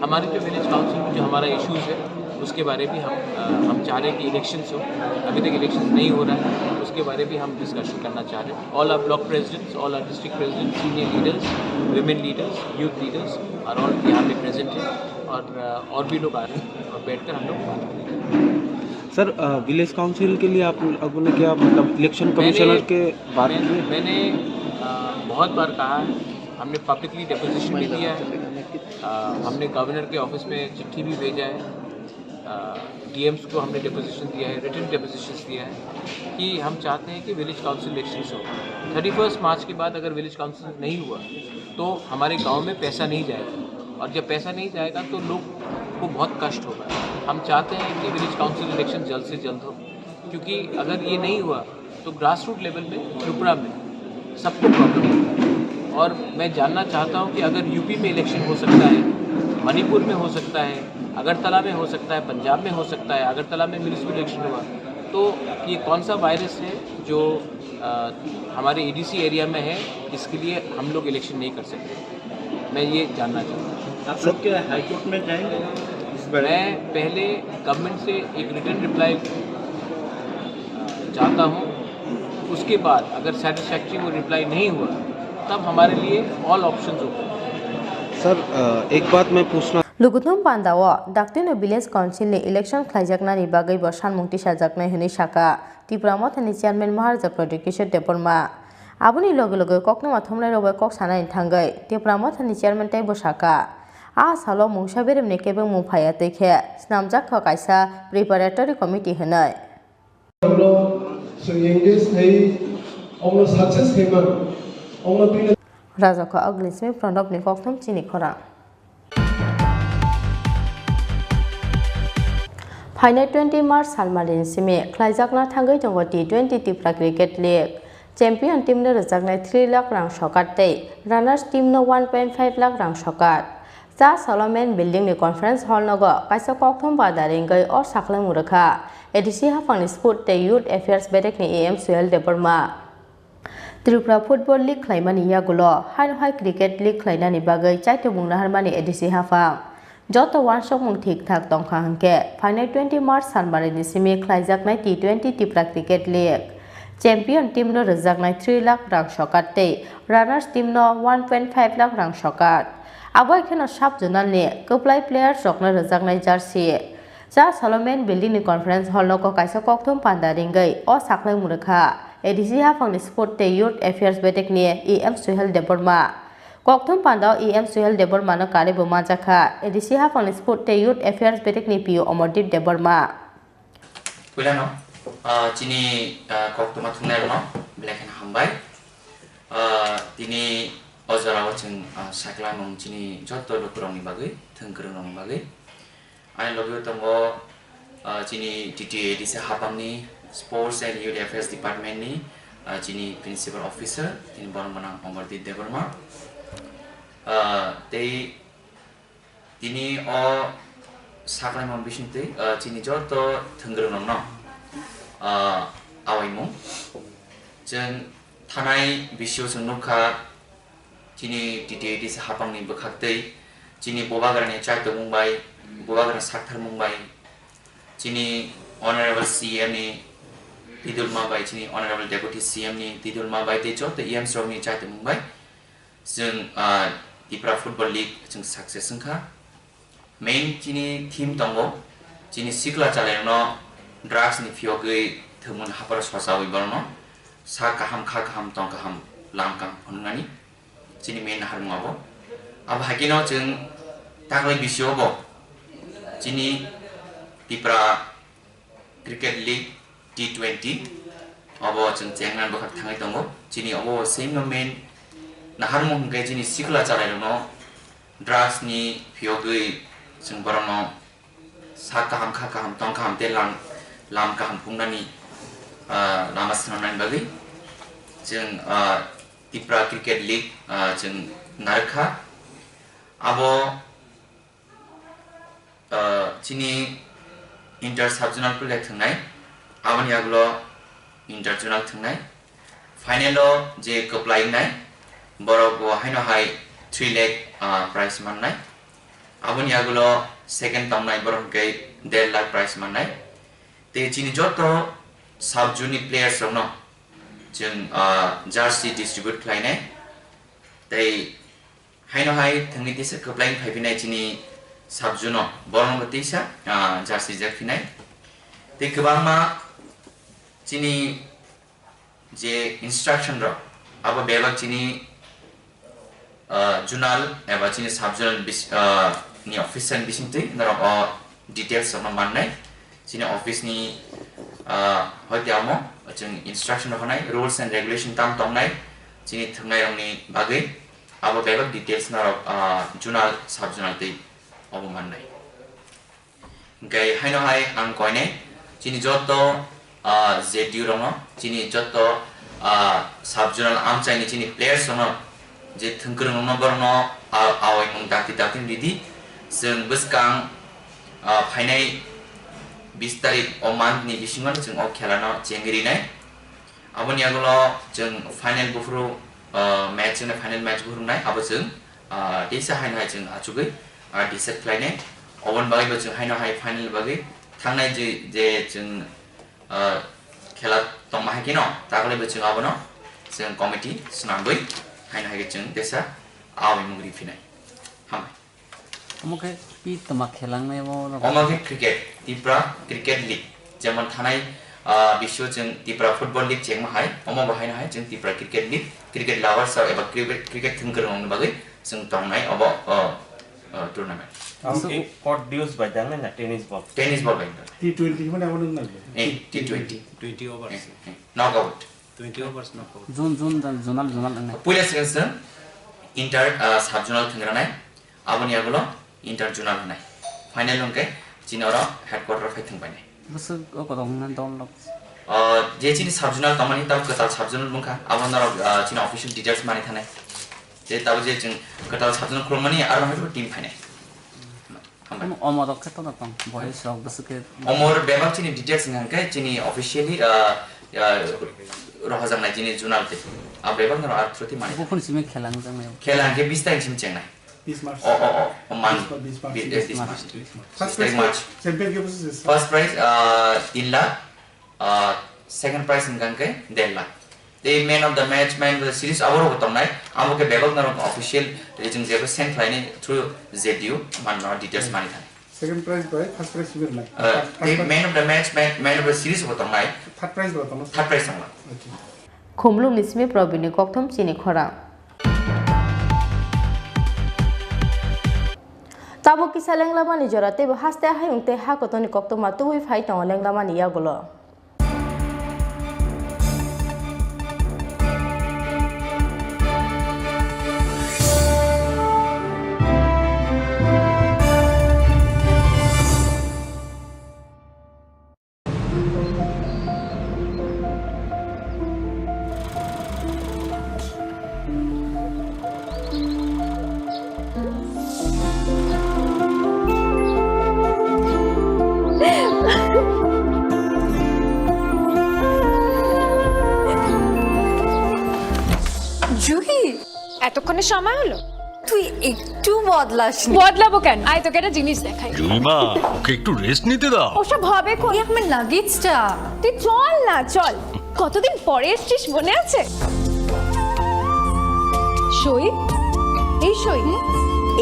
हमारे जो विलेज काउंसिल में जो हमारा इश्यूज है, उसके बारे भी हम, अ, हम चाह रहे हैं कि इलेक्शंस हो। अभी तक इलेक्शंस नहीं हो रहा है, उसके बारे भी हम डिस्कशन करना चाह रहे हैं। All our block presidents, all our district presidents, senior leaders, women leaders, youth leaders are all यहाँ पे प्रेजेंट हैं, और, अ, और भी लोग आ रहे हैं, और बैठकर हम लोग बात करेंगे। सर, अ, विलेज काउंसिल के लिए आप, आपने क्या, मतलब, इलेक्शन मैंने, कमिश्नर के बात मैं-, की? मैंने, अ, बहुत बार कहा है, हमने पब्लिकली डेपोजिशन भी दिया है, अ, हमने गवर्नर के ऑफिस में चिट्ठी भी भेजा है, अ, डीएम्स को हमने डेपोजिशन दिया है, रिटन डेपोजिशन दिया है कि हम चाहते हैं कि विलेज काउंसिल इलेक्शंस हो। थर्टी फर्स्ट मार्च के बाद अगर विलेज काउंसिल नहीं हुआ, तो हमारे गांव में पैसा नहीं जाएगा, और जब पैसा नहीं जाएगा, तो लोग को बहुत कष्ट होगा। हम चाहते हैं कि विलेज काउंसिल इलेक्शन जल्द से जल्द हो, क्योंकि अगर ये नहीं हुआ, तो ग्रासरूट लेवल में, त्रिपुरा में सबको प्रॉब्लम होगा। और मैं जानना चाहता हूँ कि अगर यूपी में इलेक्शन हो सकता है, मणिपुर में हो सकता है, अगरतला में हो सकता है, पंजाब में हो सकता है, अगरतला में म्युनिसिपल इलेक्शन हुआ, तो ये कौन सा वायरस है जो, अ, हमारे एडीसी एरिया में है, इसके लिए हम लोग इलेक्शन नहीं कर सकते? मैं ये जानना चाहता हूँ। आप लोग क्या हाई कोर्ट में जाएंगे इस बारे में? मैं पहले गवर्नमेंट से एक रिटन रिप्लाई, अ, चाहता हूँ। उसके बाद अगर सेटिस्फैक्टरी वो रिप्लाई नहीं हुआ, तब हमारे लिए ऑल ऑप्शंस ओपन हैं। सर, अ, एक बात मैं पूछना Lugutnung Panda o daktino village council ni election khlaijaknani bagwi bo sanmung tisajaknai hwnwi saka Tipra Mothani chairman Maharaja Pradyot Kishore Debbarma. Aboni loge loge koktwma thumnairok bai kok sanani thangwi Tipra Mothani chairman teibo saka, a salo mungsa beremni kebengmung phaiya twi khe snamjak kha kaisa preparatory committee hwnwi. Ono chwng engage khai, ono success khai man, ono twi Rajakha Agnismi Pranabni kokthum chini khorang. Phainai twenty March salmalni simi khlaijakna thangwi tongo T twenty Tipra Cricket League. Champion team no rwjaknai three lakh rang sokat tei runners team no one point five lakh rang sokat. Cha Solomon Building ni Conference Hall nogo kaisa kokthum panda ringwi o sakhlaimung rwkha A D C haphangni Sport tei Youth Affairs bedekni E M Suhel Debbarma. Tripura Football League khlaimani yagulo haino hai Cricket League khlainani bagwi chaitumung naharmani A D C haphang. Joto uansukmung thik thak tongkha hwnkhe, phainai twenty March Salmarini simi khlaijaknai T twenty Tipra Cricket League champion team no rwjaknai three lakh rang sokat tei runners team no one point five lakh rang sokat. Abo hai kheno sub zonal ni kwplai players rokno rwjaknai jersey. Cha Solomon Building ni Conference Hall nogo kaisa kokthum panda ringwi o sakhlaimung rwkha A D C haphangni Sport tei Youth Affairs bedekni E M Suhel Debbarma. Kokthum pandao E M Suhel Debbarmano karwi bo manjakha A D C haphangni Sport tei Youth Affairs bedekni P O Omordeep Debbarma. Puilano, ah, chini, ah, koktwma thwngnairokno belai kheno hambai. Ah, tini o jorao chwng, ah, sakhlaimung chini joto lukurokni bagwi, thwngkwrwngrokni bagwi. Ani logi o tongo, ah, chini T T A D C haphangni Sports and Youth Affairs Department ni, ah, chini Principal Officer, tini borok gwnang Omordeep Debbarma. Ah, tei tini o sakhlaimung bisingtwi, ah, chini joto thwngkwrwngrokno, ah, awaimung. Chwng thanai bisio chwng nukha, chini T T A D C haphangni bwkhaktwi chini Bubagrani chaitokmung bai, Bubagra saktharmung bai, chini Honorable C M ni twi dulma bai, chini Honorable Deputy C M ni twi dulma bai tei joto E M rokni chaitokmung bai chwng, ah, Tipra Football League chwng success wngkha. Main chini theme tongo, chini sikla chalairokno drugs ni phiyogwi thwngmung hapharo sochawi borokno sak kaham, kha kaham, tong kaham, lam kaham phunuknani chini main naharmung abo. Abo haikhe no chwng taklai bisio bo chini Tipra Cricket League T twenty obo chwng chengna bwkhak thangwi tongo. Chini obo same no main naharmung hwnkhe chini sikla chalairokno drugs ni phiyogwi chwng borokno sak kaham, kha kaham, tong kaham tei lam, lam kaham phunuknani, ah, lama swnamnani bagwi chwng, ah, Tipra Cricket League, ah, chwng narwkha. Abo ah, chini inter sub-zonal player thwngnai, aboni yagulo inter-zonal thwngnai. Final o je kwplai wngnai, borok bo haino hai three lakh, ah, prize mannai. Aboni yagulo second tongnai borok hwnkhe der lakh prize mannai. Tei chini joto sub-zone ni players rokno chwng, ah, jersey distribute khlainai. Tei haino hai thwngwi tisa kwplai phai phinai chini sub-zone o, borokno bo tisa, ah, jersey jak phinai. Tei kwbangma chini je instruction rok, abo bebak chini, ah, zonal eba chini sub-zonal bis-, ah, ni officer ni bisingtwi norok o details rokno mannai. Chini office ni, ah, hoite amo chwng instruction rok hwnai, rules and regulation tam tongnai chini thwngnairokni bagwi. Abo bebak details norok, ah, zonal, sub-zonal tei obo mannai. Hwnkhe haino hai ang koinai chini joto, ah, Z D U rokno, chini joto, ah, sub-zonal amchaini chini players rokno je thwngkwrwng rokno borokno, ah, awaimung dakti dakti ridi. Chwng bwskang, ah, phainai bis tarik o month ni bisingo chwng o khela no chengwi rinai. Aboni yagulo chwng final buphuru, ah, match wngna final match buphuru wngnai, abo chwng, ah, teisa haino hai chwng achugwi, ah, decide khlainai. Oboni bagwi bo chwng haino hai final bagwi thangnai je, je chwng, ah, khela tongma hai kheno, takhwlai bo chwng abono chwng committee swnamwi haino hai khe chwng teisa awaimung riphinai. Hambai. Omo khe pi toma khelangnai omo no. Omo khe cricket, Tipra Cricket League. Jemon thanai, ah, bisio chwng Tipra Football League chengma hai, omo bo haino hai chwng Tipra Cricket League, cricket lovers rok eba cricket, cricket thwngkwrwng rokni bagwi chwng tongnai obo, oh, oh, tournament. Ang Aswk- i court dues bai dangnai na tennis ball? Tennis ball bai wngkha. T twenty hwnwi abo nung nai. Eh, T twenty. Twenty overs. Eh, eh, knockout. Twenty overs knockout. Zone, zone, zone, zonal, zonal wngnai. Puila swkang swkang inter, ah, sub zonal thwngranai. Aboni yagulo inter zonal hwnai. Final hwnkhe chini oro headquarter phai thwngbainai. Bwswk o kotor hwnna dol rok. Ah, je chini sub-zonal tongmani, tamo kwtal sub-zonal wngkha, abo norok, ah, chini official details mani thanai. Je tabo je chwng kwtal sub-zonal khulumani, aro hai team phainai. Hambai. Omo, omo rok khe tono tong, boys rok bwswk khe. Omo bebak chini details wngkha khe chini officially, ah, ah, rohojaknai chini zonal tei. Abo bebak norok aro through tei mani. Buphun simi khela wngjaknai. Khela hwnkhe bis tarik simi chengnai. Bis March. Oh, oh, oh, oh, man. Bis March. Bis, eh, bis March. Bis March. First prize champion khe bwswk se? First prize, ah, tin lakh, ah, second prize hwnkha hwnkhe der lakh. Tei man of the match, man of the series abo rokbo tongnai. Abo khe bebak norok official, eh, chwng jebo send khlainai through Z D U, man no details mani thani. Second prize bai first prize sibir nai. Eh, tei man of the match, man, man of the series bo tongnai. Third prize bo tongnai. Third prize tongnai. Okay. Khumlumni simi Probini kokthum chini khorang. Tabuk kisa lenglamani jora teibo haste hayung tei ha kotorni koktwma tubui phai tongo lenglamani yagulo. Juhi, এতক্ষণে সময় হলো? তুই একটু বদলাসনি। বদলাবো কেন? আয়, তোকে একটা জিনিস দেখাই। জুইমা, ওকে একটু রেস্ট নিতে দাও। ওসব হবে কোন? এই আমার লাগেজটা। তুই চল না, চল। কতদিন পরে এসছিস, মনে আছে? সই, এই সই,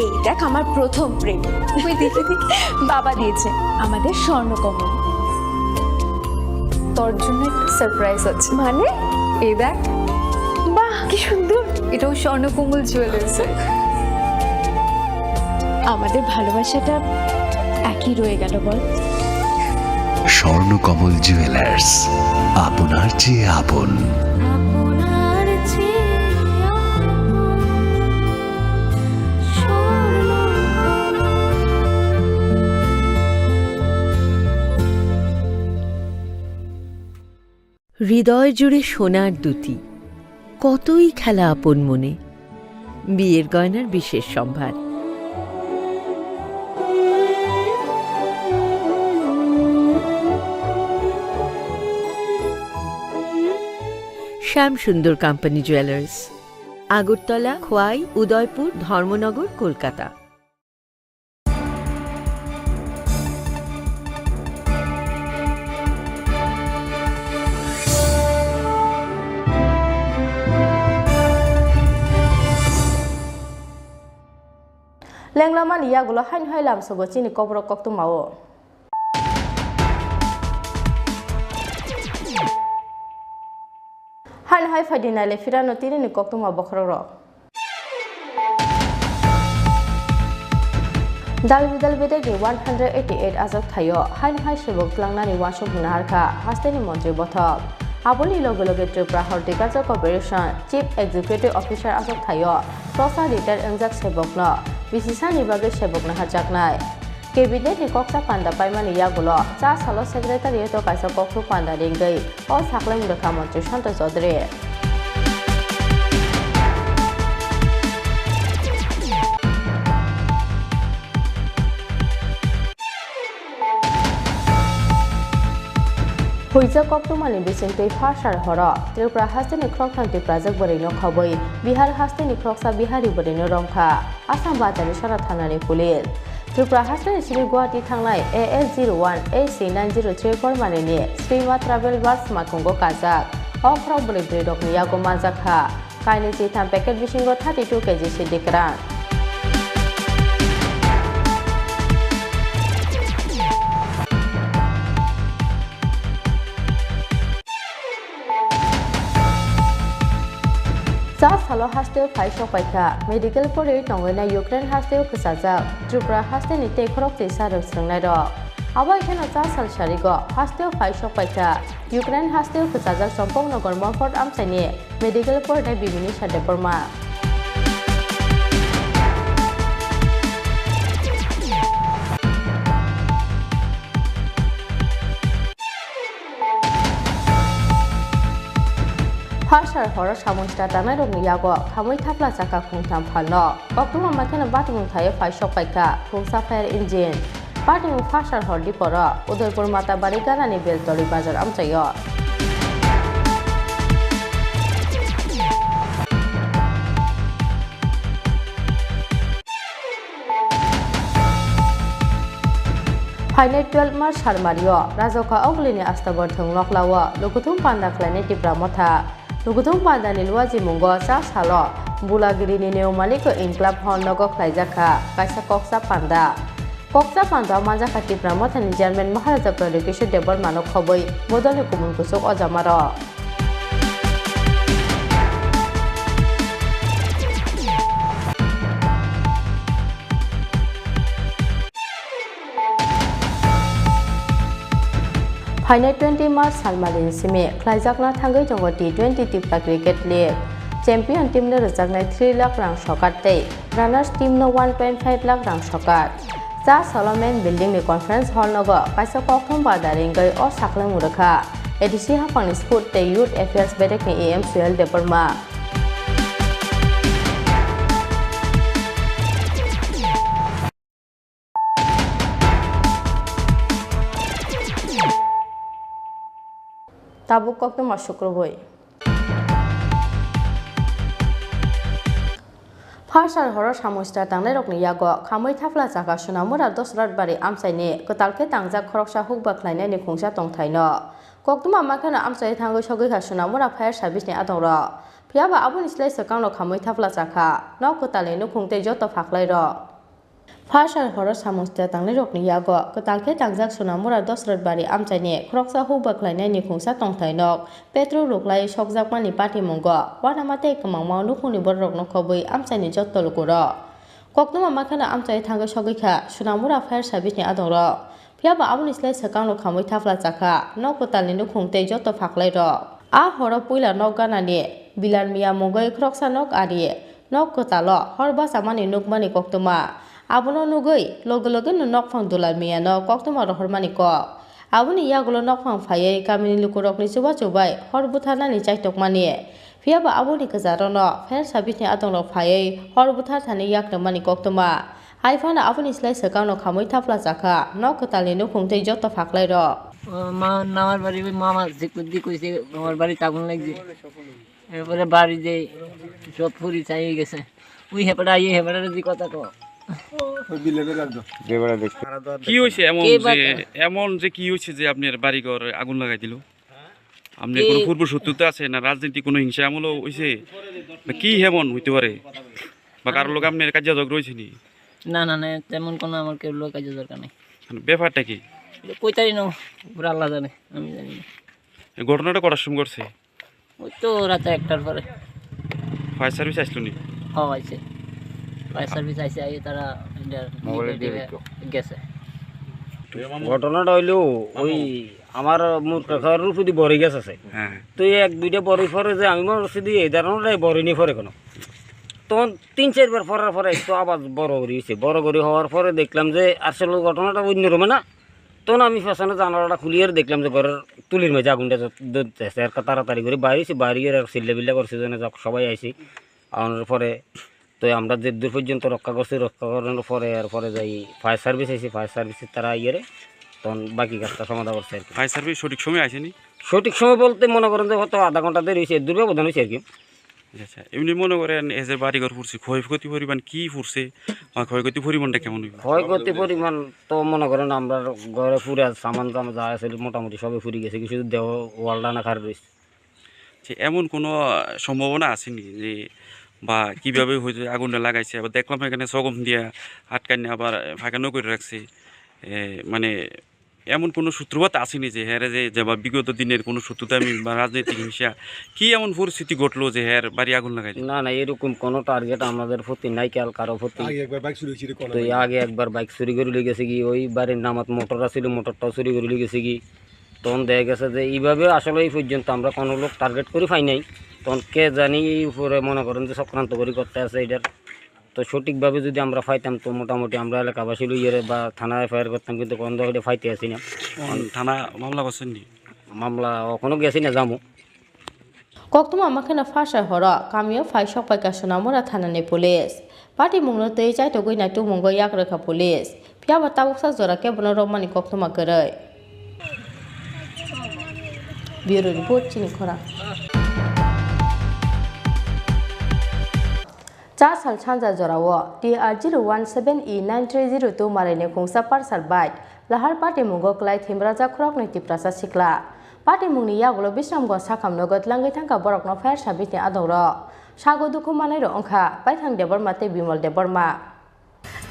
এই দেখ আমার প্রথম প্রেম। ওই দেখে দেখে বাবা দিয়েছে আমাদের স্বর্ণকমল। তোর জন্য একটা সারপ্রাইজ আছে। মানে? এই দেখ। বাহ, কি সুন্দর। এটাও স্বর্ণকমল জুয়েলার্স। আমাদের ভালোবাসাটা একই রয়ে গেল, বল? স্বর্ণকমল জুয়েলার্স, আপনার চেয়ে আপন। হৃদয় জুড়ে সোনার দ্যুতি, কতই খেলা আপন মনে। বিয়ের গয়নার বিশেষ সম্ভার। শ্যাম সুন্দর কোম্পানি জুয়েলার্স, আগরতলা, খোয়াই, উদয়পুর, ধর্মনগর, Kolkata. Lenglamani yagulo haino hai lamsogo chini kokborok koktwmao. Haino hai phaidi naile phirano tinini koktwma bokhorokrok. Dal bidal bedekni one hundred eighty eight ajak thaio, haino hai sebok tlangnani uansuk naharkha hasteni montri bothop. Aboni loge loge Tripura Horticulture Corporation Chief Executive Officer ajak thaio, prosa retire wngjak sebokno bisisani bagwi sebok naharjaknai. Cabinet ni koksa panda paimani yagulo cha salo secretariat o kaisa kokthuk panda ringwi o saklai mwrwkha montri Santosh Chaudhary. Huijak koktwmani bisingtwi pha sar horo Tripura hasteni khoroktham Tiprajak bwrwino khobwi Bihar hasteni khoroksa Bihari bwrwino romkha Assam Bazarni Sora thanani police. Tripura hasteni simi Guwahati thangnai A S zero one H C nine zero three four manini Srima Travel Bus makungo kajak. O khorok bwrwi bwrwirokni yago manjakha kainwi chitham packet bisingo thirty two K G sidi kwran. Cha salo hasteo phai sokpaikha, medical porwi tongwina Ukraine hasteo kwchajak, Tripura hasteni tei khorokthwi sarok swrwngnairok. Abo hai kheno cha sal sarigo hasteo phai sokpaikha, Ukraine hasteo kwchajak Champaknagar Morphot amchaini medical porwi Bimini Debbarma. Pharsar horo samung sita tangnairokni yago khamwi thapla chakha khungtham phalno. Koktwma makheno batimung thaiwi phai sok paikha khungsa fire engine. Batimung Pharsar hor diporo Udaipur Matabari ganani Beltoli bazar amchaio. Phainai twelve March salmario Rajokha Ogulini Astabar thwng noklao lukuthum panda khlainai Tipra Motha. Lukuthum pandani luajimungo cha salo Bulagirini Neo Maliko Inclab Hall nogo khlaijakha kaisa koksa panda. Koksa panda manjakha Tipra Mothani Chairman Maharaja Pradyot Kishore Debbarmano khobwi bodolni kumun kuchuk o jamaro. Phainai twenty March salmalini simi khlaijakna thangwi tongo T twenty Tipra Cricket League. Champion team no rwjaknai three lakh rang sokar tei runners team no one point five lakh rang sokar. Cha Solomon Building ni Conference Hall nogo kaisa kokthum bada ringwi o saklang mwrwkha A D C haphangni Sport tei Youth Affairs bedekni E M Suhel Debbarma. Tabuk koktwma sukrubwi. Pharsar horo samung sita tangnairokni yago khamwi thapla chakha Sonamura Dosrat Bari amchaini kwtal khe tangjak khoroksa hukba khlainaini khungsa tongthaino. Koktwma makheno amchai thangwi sogwikha Sonamura Fire Service ni adongrok. Phiyaba aboni slai swkangno khamwi thapla chakha nok kwtalni nukhung tei joto phaklairok. Pharsar horo samung sita tangnairokni yago kwtal khe tangjak Sonamura Dosrat Bari amchaini khoroksa hukba khlainaini khungsa tongthai nok petrol ruklai sokjakmani patimungo uanama tei kwmangma nukhungni bororokno khobwi amchaini joto lukurok. Koktwma makheno amchai thangwi sogwikha Sonamura Fire Service ni adongrok. Phiyaba aboni slai swkangno khamwi thapla chakha nok kwtalni nukhung tei joto phaklairok. A horo puila nok ganani Bilar Miya mungwi khoroksa nok ari. Nok kwtalo hor bachamani nukmani koktwma. Abono nugwi loge logeno nokphang Dulal Miyano koktwma rohormani kok. Aboni yagulo nokphang phaiwi kamini lukurokni chubachu bai hor butharnani chaitokmani. Phiyaba aboni kwcharono fire service ni adongrok phaiwi hor buthar thani yaknwmani koktwma. Hai phano aboni slai swkangno khamwi thapla chakha nok kwtalni nukhung tei joto phaklairok. ও মা, আমার বাড়ি ওই মামা যে কুদ্দি কইছে, আমার বাড়িতে আগুন লাগছে। এরপরে বাড়ি যে সব পুড়ি ছাই হয়ে গেছে। ওই হেপাটা, এই হেপাটা যদি কথা কো। ওই বিলে বেড়ার দাও। কি হয়েছে এমন কে যে, বাতা- এমন যে কি হয়েছে যে আপনার বাড়িঘর আগুন লাগাই দিল? আপনার কে কোনো পূর্ব শত্রুতা আছে না রাজনৈতিক কোনো হিংসা আমলও হয়েছে? না কি এমন হইতে পারে? বা কারোর লোক আপনার কাজিয়া ঝগড়া হয়েছে নি? না, না, না, তেমন কোনো আমার কেউ লোক কাজে দরকার নেই। মানে ব্যাপারটা কি? কই তারিখ নু? পুরা আল্লাহ জানে, আমি জানি না। এই ঘটনাটা কটার সময় ঘটছে? ওই তো রাতে একটার পরে। ফায়ার সার্ভিস আসলো নি? হ্যাঁ, আইছে। ফায়ার সার্ভিস আইছে, আইয়ে তারা এটা মোবাইলে নিয়ে দিয়ে গেছে। দিত। ঘটনাটা হইলো, ওই আমার মুরকা খাওয়ার উপরে বড়ই গাছ আছে। হ্যাঁ। তো এই এক দুইটা বড়ই পরে যে আমি মনে করছি দিয়ে এই ধরনের বড়ই নিয়ে পরে কোনো। তখন তিন চারবার পড়ার পরে একটু আবার বড় করি হয়েছে। বড় করি হওয়ার পরে দেখলাম যে আসলে ঘটনাটা অন্যরকম না। তখন আমি পেছনে জানালাটা খুলিয়ে দেখলাম যে ঘরের তুলির মাঝে আগুনটা জ্ব-, জ্বলতেছে। আর তাড়াতাড়ি করে বাইরে এসে বাইরে গিয়ে আর চিল্লা বিল্লা করছে, যেন যাক সবাই আইছি। আনার পরে তো আমরা যে দূর পর্যন্ত রক্ষা করছি, রক্ষা করানোর পরে এরপরে যাই ফায়ার সার্ভিস আইছে, ফায়ার সার্ভিসের তারা আইয়ারে তখন বাকি কাজটা সমাধান করছে আর কি। ফায়ার সার্ভিস সঠিক সময় আসেনি? সঠিক সময় বলতে মনে করেন যে হয়তো আধা ঘন্টা দেরি হয়েছে, এর দূর ব্যবধান হয়েছে আর কি। আচ্ছা, আচ্ছা। এমনি মনে করেন, এই যে বাড়িঘর পুড়ছে, ক্ষয়ক্ষতি পরিমাণ কি পুড়ছে বা ক্ষয়ক্ষতি পরিমাণটা কেমন হইব? ক্ষয়ক্ষতি পরিমাণ তো মনে করেন আমরা ঘরে পুরা সামান টামান যা আছে মোটামুটি সবই পুড়ে গেছে, কিছু দেহ ওয়াল ডানা খার রয়েছে। যে এমন কোনো সম্ভাবনা আছে নি যে বা কিভাবে হয়তো আগুনটা লাগাইছে? আবার দেখলাম এখানে সগম দিয়ে আটকানি আবার ফাঁকানো করে রাখছে। এ, মানে এমন কোনো সূত্রপাত আসেনি যে হ্যাঁ রে, যে, যে বা বিগত দিনের কোনো শত্রুতা আমি বা রাজনৈতিক হিংসা, কি এমন পরিস্থিতি ঘটলো যে হ্যাঁ বাড়ি আগুন লাগাই দিল? না, না, এরকম কোনো টার্গেট আমাদের প্রতি নাই, কাল কারো প্রতি। আগে একবার বাইক চুরি হয়েছিল, তো এই আগে একবার বাইক চুরি করে লিয়ে গেছে কি, ওই বাড়ির নামাত মোটর আছিল, মোটরটাও চুরি করে লিয়ে গেছে কি। তখন দেখা গেছে যে এইভাবে আসলে এই পর্যন্ত আমরা কোনো লোক টার্গেট করে পাই নাই। তখন কে জানি এই উপরে মনে করেন যে চক্রান্ত করে করতে আছে এটার। তো সঠিকভাবে যদি আমরা পাইতাম, তো মোটামুটি আমরা এলাকাবাসী লইয়ে বা থানায় এফআইআর করতাম, কিন্তু কোনো এটা পাইতে আসি না। এখন থানা মামলা করছেন নি? মামলা এখনো গেছি না, যাবো। Koktwma makheno pharsar horo kamio phai sokpaikha Sonamura thanani police. Patimungno twi chaitogwi naitukmungo yak rwkha police. Phiyaba tabuksa jora kebono romani koktwma kwrwi. Bureau Report, Chini Khorang. Char sal sanja jorao T R zero one seven E nine three zero two maraini khungsa Pulsar bike lahar patimungo kwlai thwimrajak khoroknwi Tiprasa sikla. Patimungni yagulo Bisramganj sakham nogo tlangwi thangkha borokno fire service ni adongrok. Sago dukhu manwirok wngkha Baithang Debbarma tei Bimal Debbarma.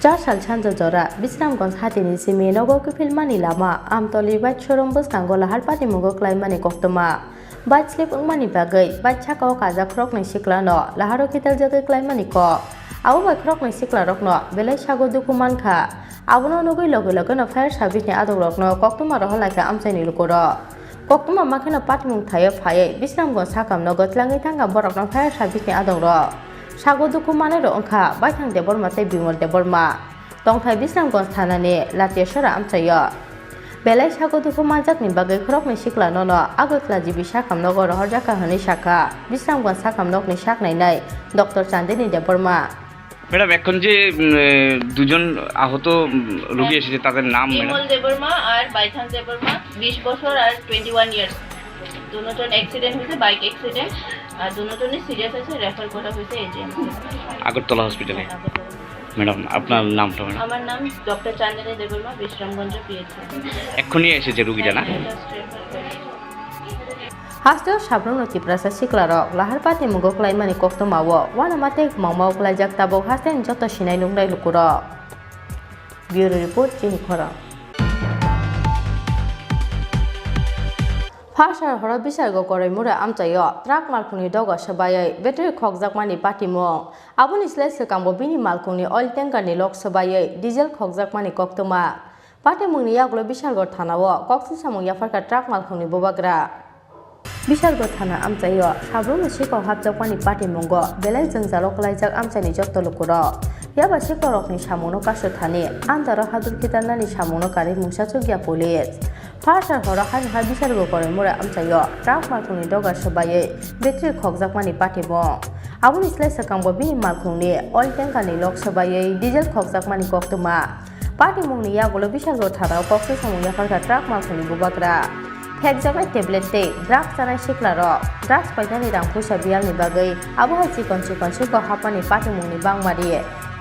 Char sal sanja jora Bisramganj hatini simi nogo kiphilmani lama Amtoli bike showroom bwskango lahar patimungo kwlaimani koktwma. Bike slip wngmani bagwi bike sakao kajak khoroknwi siklano laharo khitaljagwi kwlaimani kok. Abo bai khoroknwi siklarokno belai sago dukhu mankha. Abono nugwi logi logino fire service ni adongrokno koktwma rohorlaikha amchaini lukurok. Koktwma makheno patimung thaio phaiwi Bisramganj sakham nogo tlangwi thangkha borokno fire service ni adongrok. Sago dukhu manwirok wngkha Baithang Debbarma tei Bimal Debbarma. Tongthai Bisramganj thanani Latiasora amchaio. Belai sago dukhu manjakni bagwi khoroknwi sikla nono Agartala G B sakham nogo rohorjakha hwnwi sakha Bisramganj sakham nokni sak nainai Doctor Chandini Debbarma. Madam, এখন যে উম, এ, দুজন আহত উম, রোগী হ্যাঁ। এসেছে, তাদের নাম, ম্যাডাম? বিমল দেববর্মা আর বাইথান দেববর্মা, বিশ বছর আর টোয়েন্টি ওয়ান ইয়ার্স। দুজন অ্যাক্সিডেন্ট হয়েছে, বাইক অ্যাক্সিডেন্ট। আর দুজনই সিরিয়াস আছে, রেফার করা হয়েছে এজিএমসি। আগরতলা হসপিটালে। ম্যাডাম, আপনার নামটা, ম্যাডাম? আমার নাম ডক্টর চান্দিনী দেববর্মা, বিশ্রামগঞ্জ পিএইচসি। এক্ষুনি এসেছে রুগীটা, না? হ্যাঁ, জাস্ট রেফার করেছি। Hasteo sabrumno Tiprasa siklarok lahar patimungo kwlaimani koktwmao uanama tei kwmangmao kwlaijak tabuk hasteni joto sinai nuknai lukurok. Bureau Report, Chini Khorang. Phalsar horo Bisargo Koraimura amchaio truck malkhungni doga swbaiwi battery khokjakmani patimung. Aboni slai swkangbo bini malkhungni oil tankerni lok swbaiwi diesel khokjakmani koktwma. Patimungni yagulo Bisargo thanao kokthum samung yapharkha truck malkhungni bubagra. Bisargo thana amchaio sabrumno sikok hapjakmani patimungo belai jwngjalo kwlaijak amchaini jotto lukurok. Phiya ba sikokrokni samungno kasu thani andaro hadur khitarnani samungno karwi mungsa chukya police. Phalsar horo haini ha Bisargo Koraimura amchaio truck malkhungni doga swbaiwi battery khokjakmani patimung. Aboni slai swkangbo bini malkhungni oil tankerni lok swbaiwi diesel khokjakmani koktwma. Patimungni yagulo Bisargo thanao kokthum samung yapharkha truck malkhungni bubagra. Phekjaknai tablet tei drugs chanai siklarok. Drugs painani rang puisa biyalni bagwi abo hai chikon chikon siko hapmani patimungni bangmari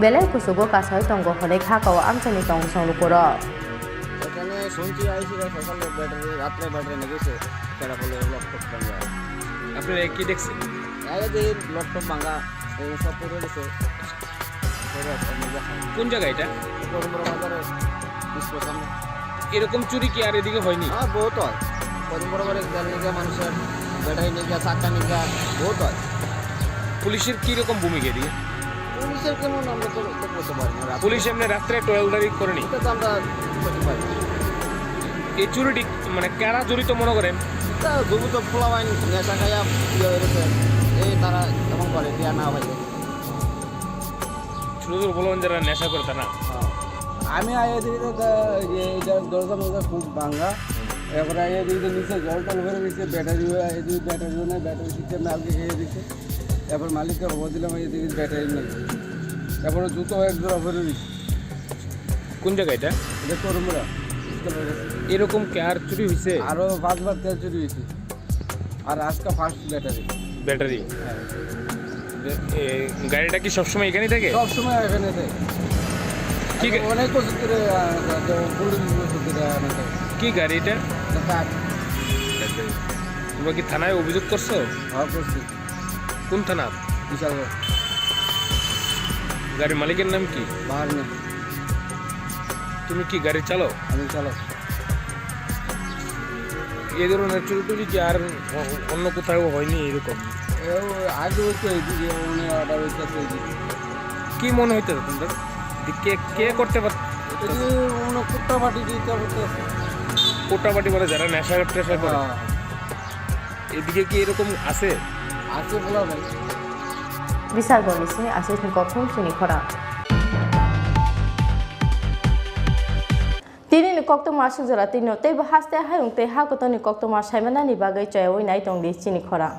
belai kuchugo kasai tongo hwnwi khakao amchaini tongthok lukurok. এখানে শুনছি আইসি বা সকালে ব্যাটারি, রাত্রে ব্যাটারি নিয়ে গেছে, কেডা বলে লক টক ভাঙা। আপনারা কি দেখছেন? আগে যে লক টক ভাঙা, এই সব পড়ে গেছে। পড়ে আছে, আমি দেখাই। কোন জায়গা এটা? বড় বড় বাজারে, বিশ সামনে। এরকম চুরি কি আর এদিকে হয়নি? হ্যাঁ, বহুত হয়। কদিন পরে পরে তেল নিয়ে যায় মানুষের, ব্যাটারি নিয়ে যায়, চাকা নিয়ে যায়, বহুত হয়। পুলিশের কি রকম ভূমিকা এদিকে? পুলিশের কেমন, আমরা তো, তো বলতে পারি না। রাত পুলিশ এমনি রাত্রে টহলদারি করেনি? এটা তো আমরা বলতে পারি না। এই চুরিটি মানে কারা জড়িত মনে করেন? এটা দুর্বৃত্ত পোলাপান নেশা খাইয়া ইয়ে হয়ে গেছে। এই তারা এমন করে, বিয়া না হয়ে। ছোট ছোট পোলাপান যারা নেশা করে, তারা? হ্যাঁ। আমি আগে দেখি তো তা-, ইয়ে, এটা দরজা মরজা খুব ভাঙা। এরপরে আগে দেখি তো নিচে জল টল ভরে দিচ্ছে, ব্যাটারি, এই যে ব্যাটারি নেই, ব্যাটারি সিস্টেম আগে খেয়ে দিচ্ছে। এরপর মালিককে খবর দিলাম, এই দেখি ব্যাটারি নেই। এরপরে জুতো এক জোড়া ভরে দিচ্ছে। কোন জায়গা এটা? এটা করমুড়া। এরকম কি আর চুরি হয়েছে? আরো পাঁচবার তেল চুরি হয়েছে। আর আজকে ফার্স্ট ব্যাটারি। ব্যাটারি? হ্যাঁ। এ, এ, গাড়িটা কি সবসময় এখানেই থাকে? সবসময় এখানে থাকে। কি গা- আগে অনেক বছর ধরে, আহ, তো পনেরো বিশ বছর ধরে এখানে থাকে। কি গাড়ি এটা? এটা কাঠ। ব্যাটারি। তোমরা কি থানায় অভিযোগ করছো? হ্যাঁ, করছি। কোন থানা? বিশালগড়। গাড়ির মালিকের নাম কি? বাহার মিয়া। তুমি কি গাড়ি চালাও? আমি চালক। এই ধরনের চুরি টুরি কি আর অ-, অন্য কোথাও হয়নি এরকম? এও আগে হইতো এইদিকে, মানে অর্ডার হইতেছে এইদিকে। কি মনে হইতেছে তোমাদের? যে কে, কে করতে পার-, এই যে কোনো কুত্তা পার্টি দিতে হইতেছে। কোটাপাটি মানে যারা নেশা টেশা করে? হ্যাঁ। এদিকে কি এরকম আছে? আছে বলা যায়। Bisargoni simi aswk ni kothom chini khorang. Tini ni koktwma aswk jora twi no teibo haste hayung tei ha kotor ni koktwma saimanani bagwi choyawi nai tong di chini khorang.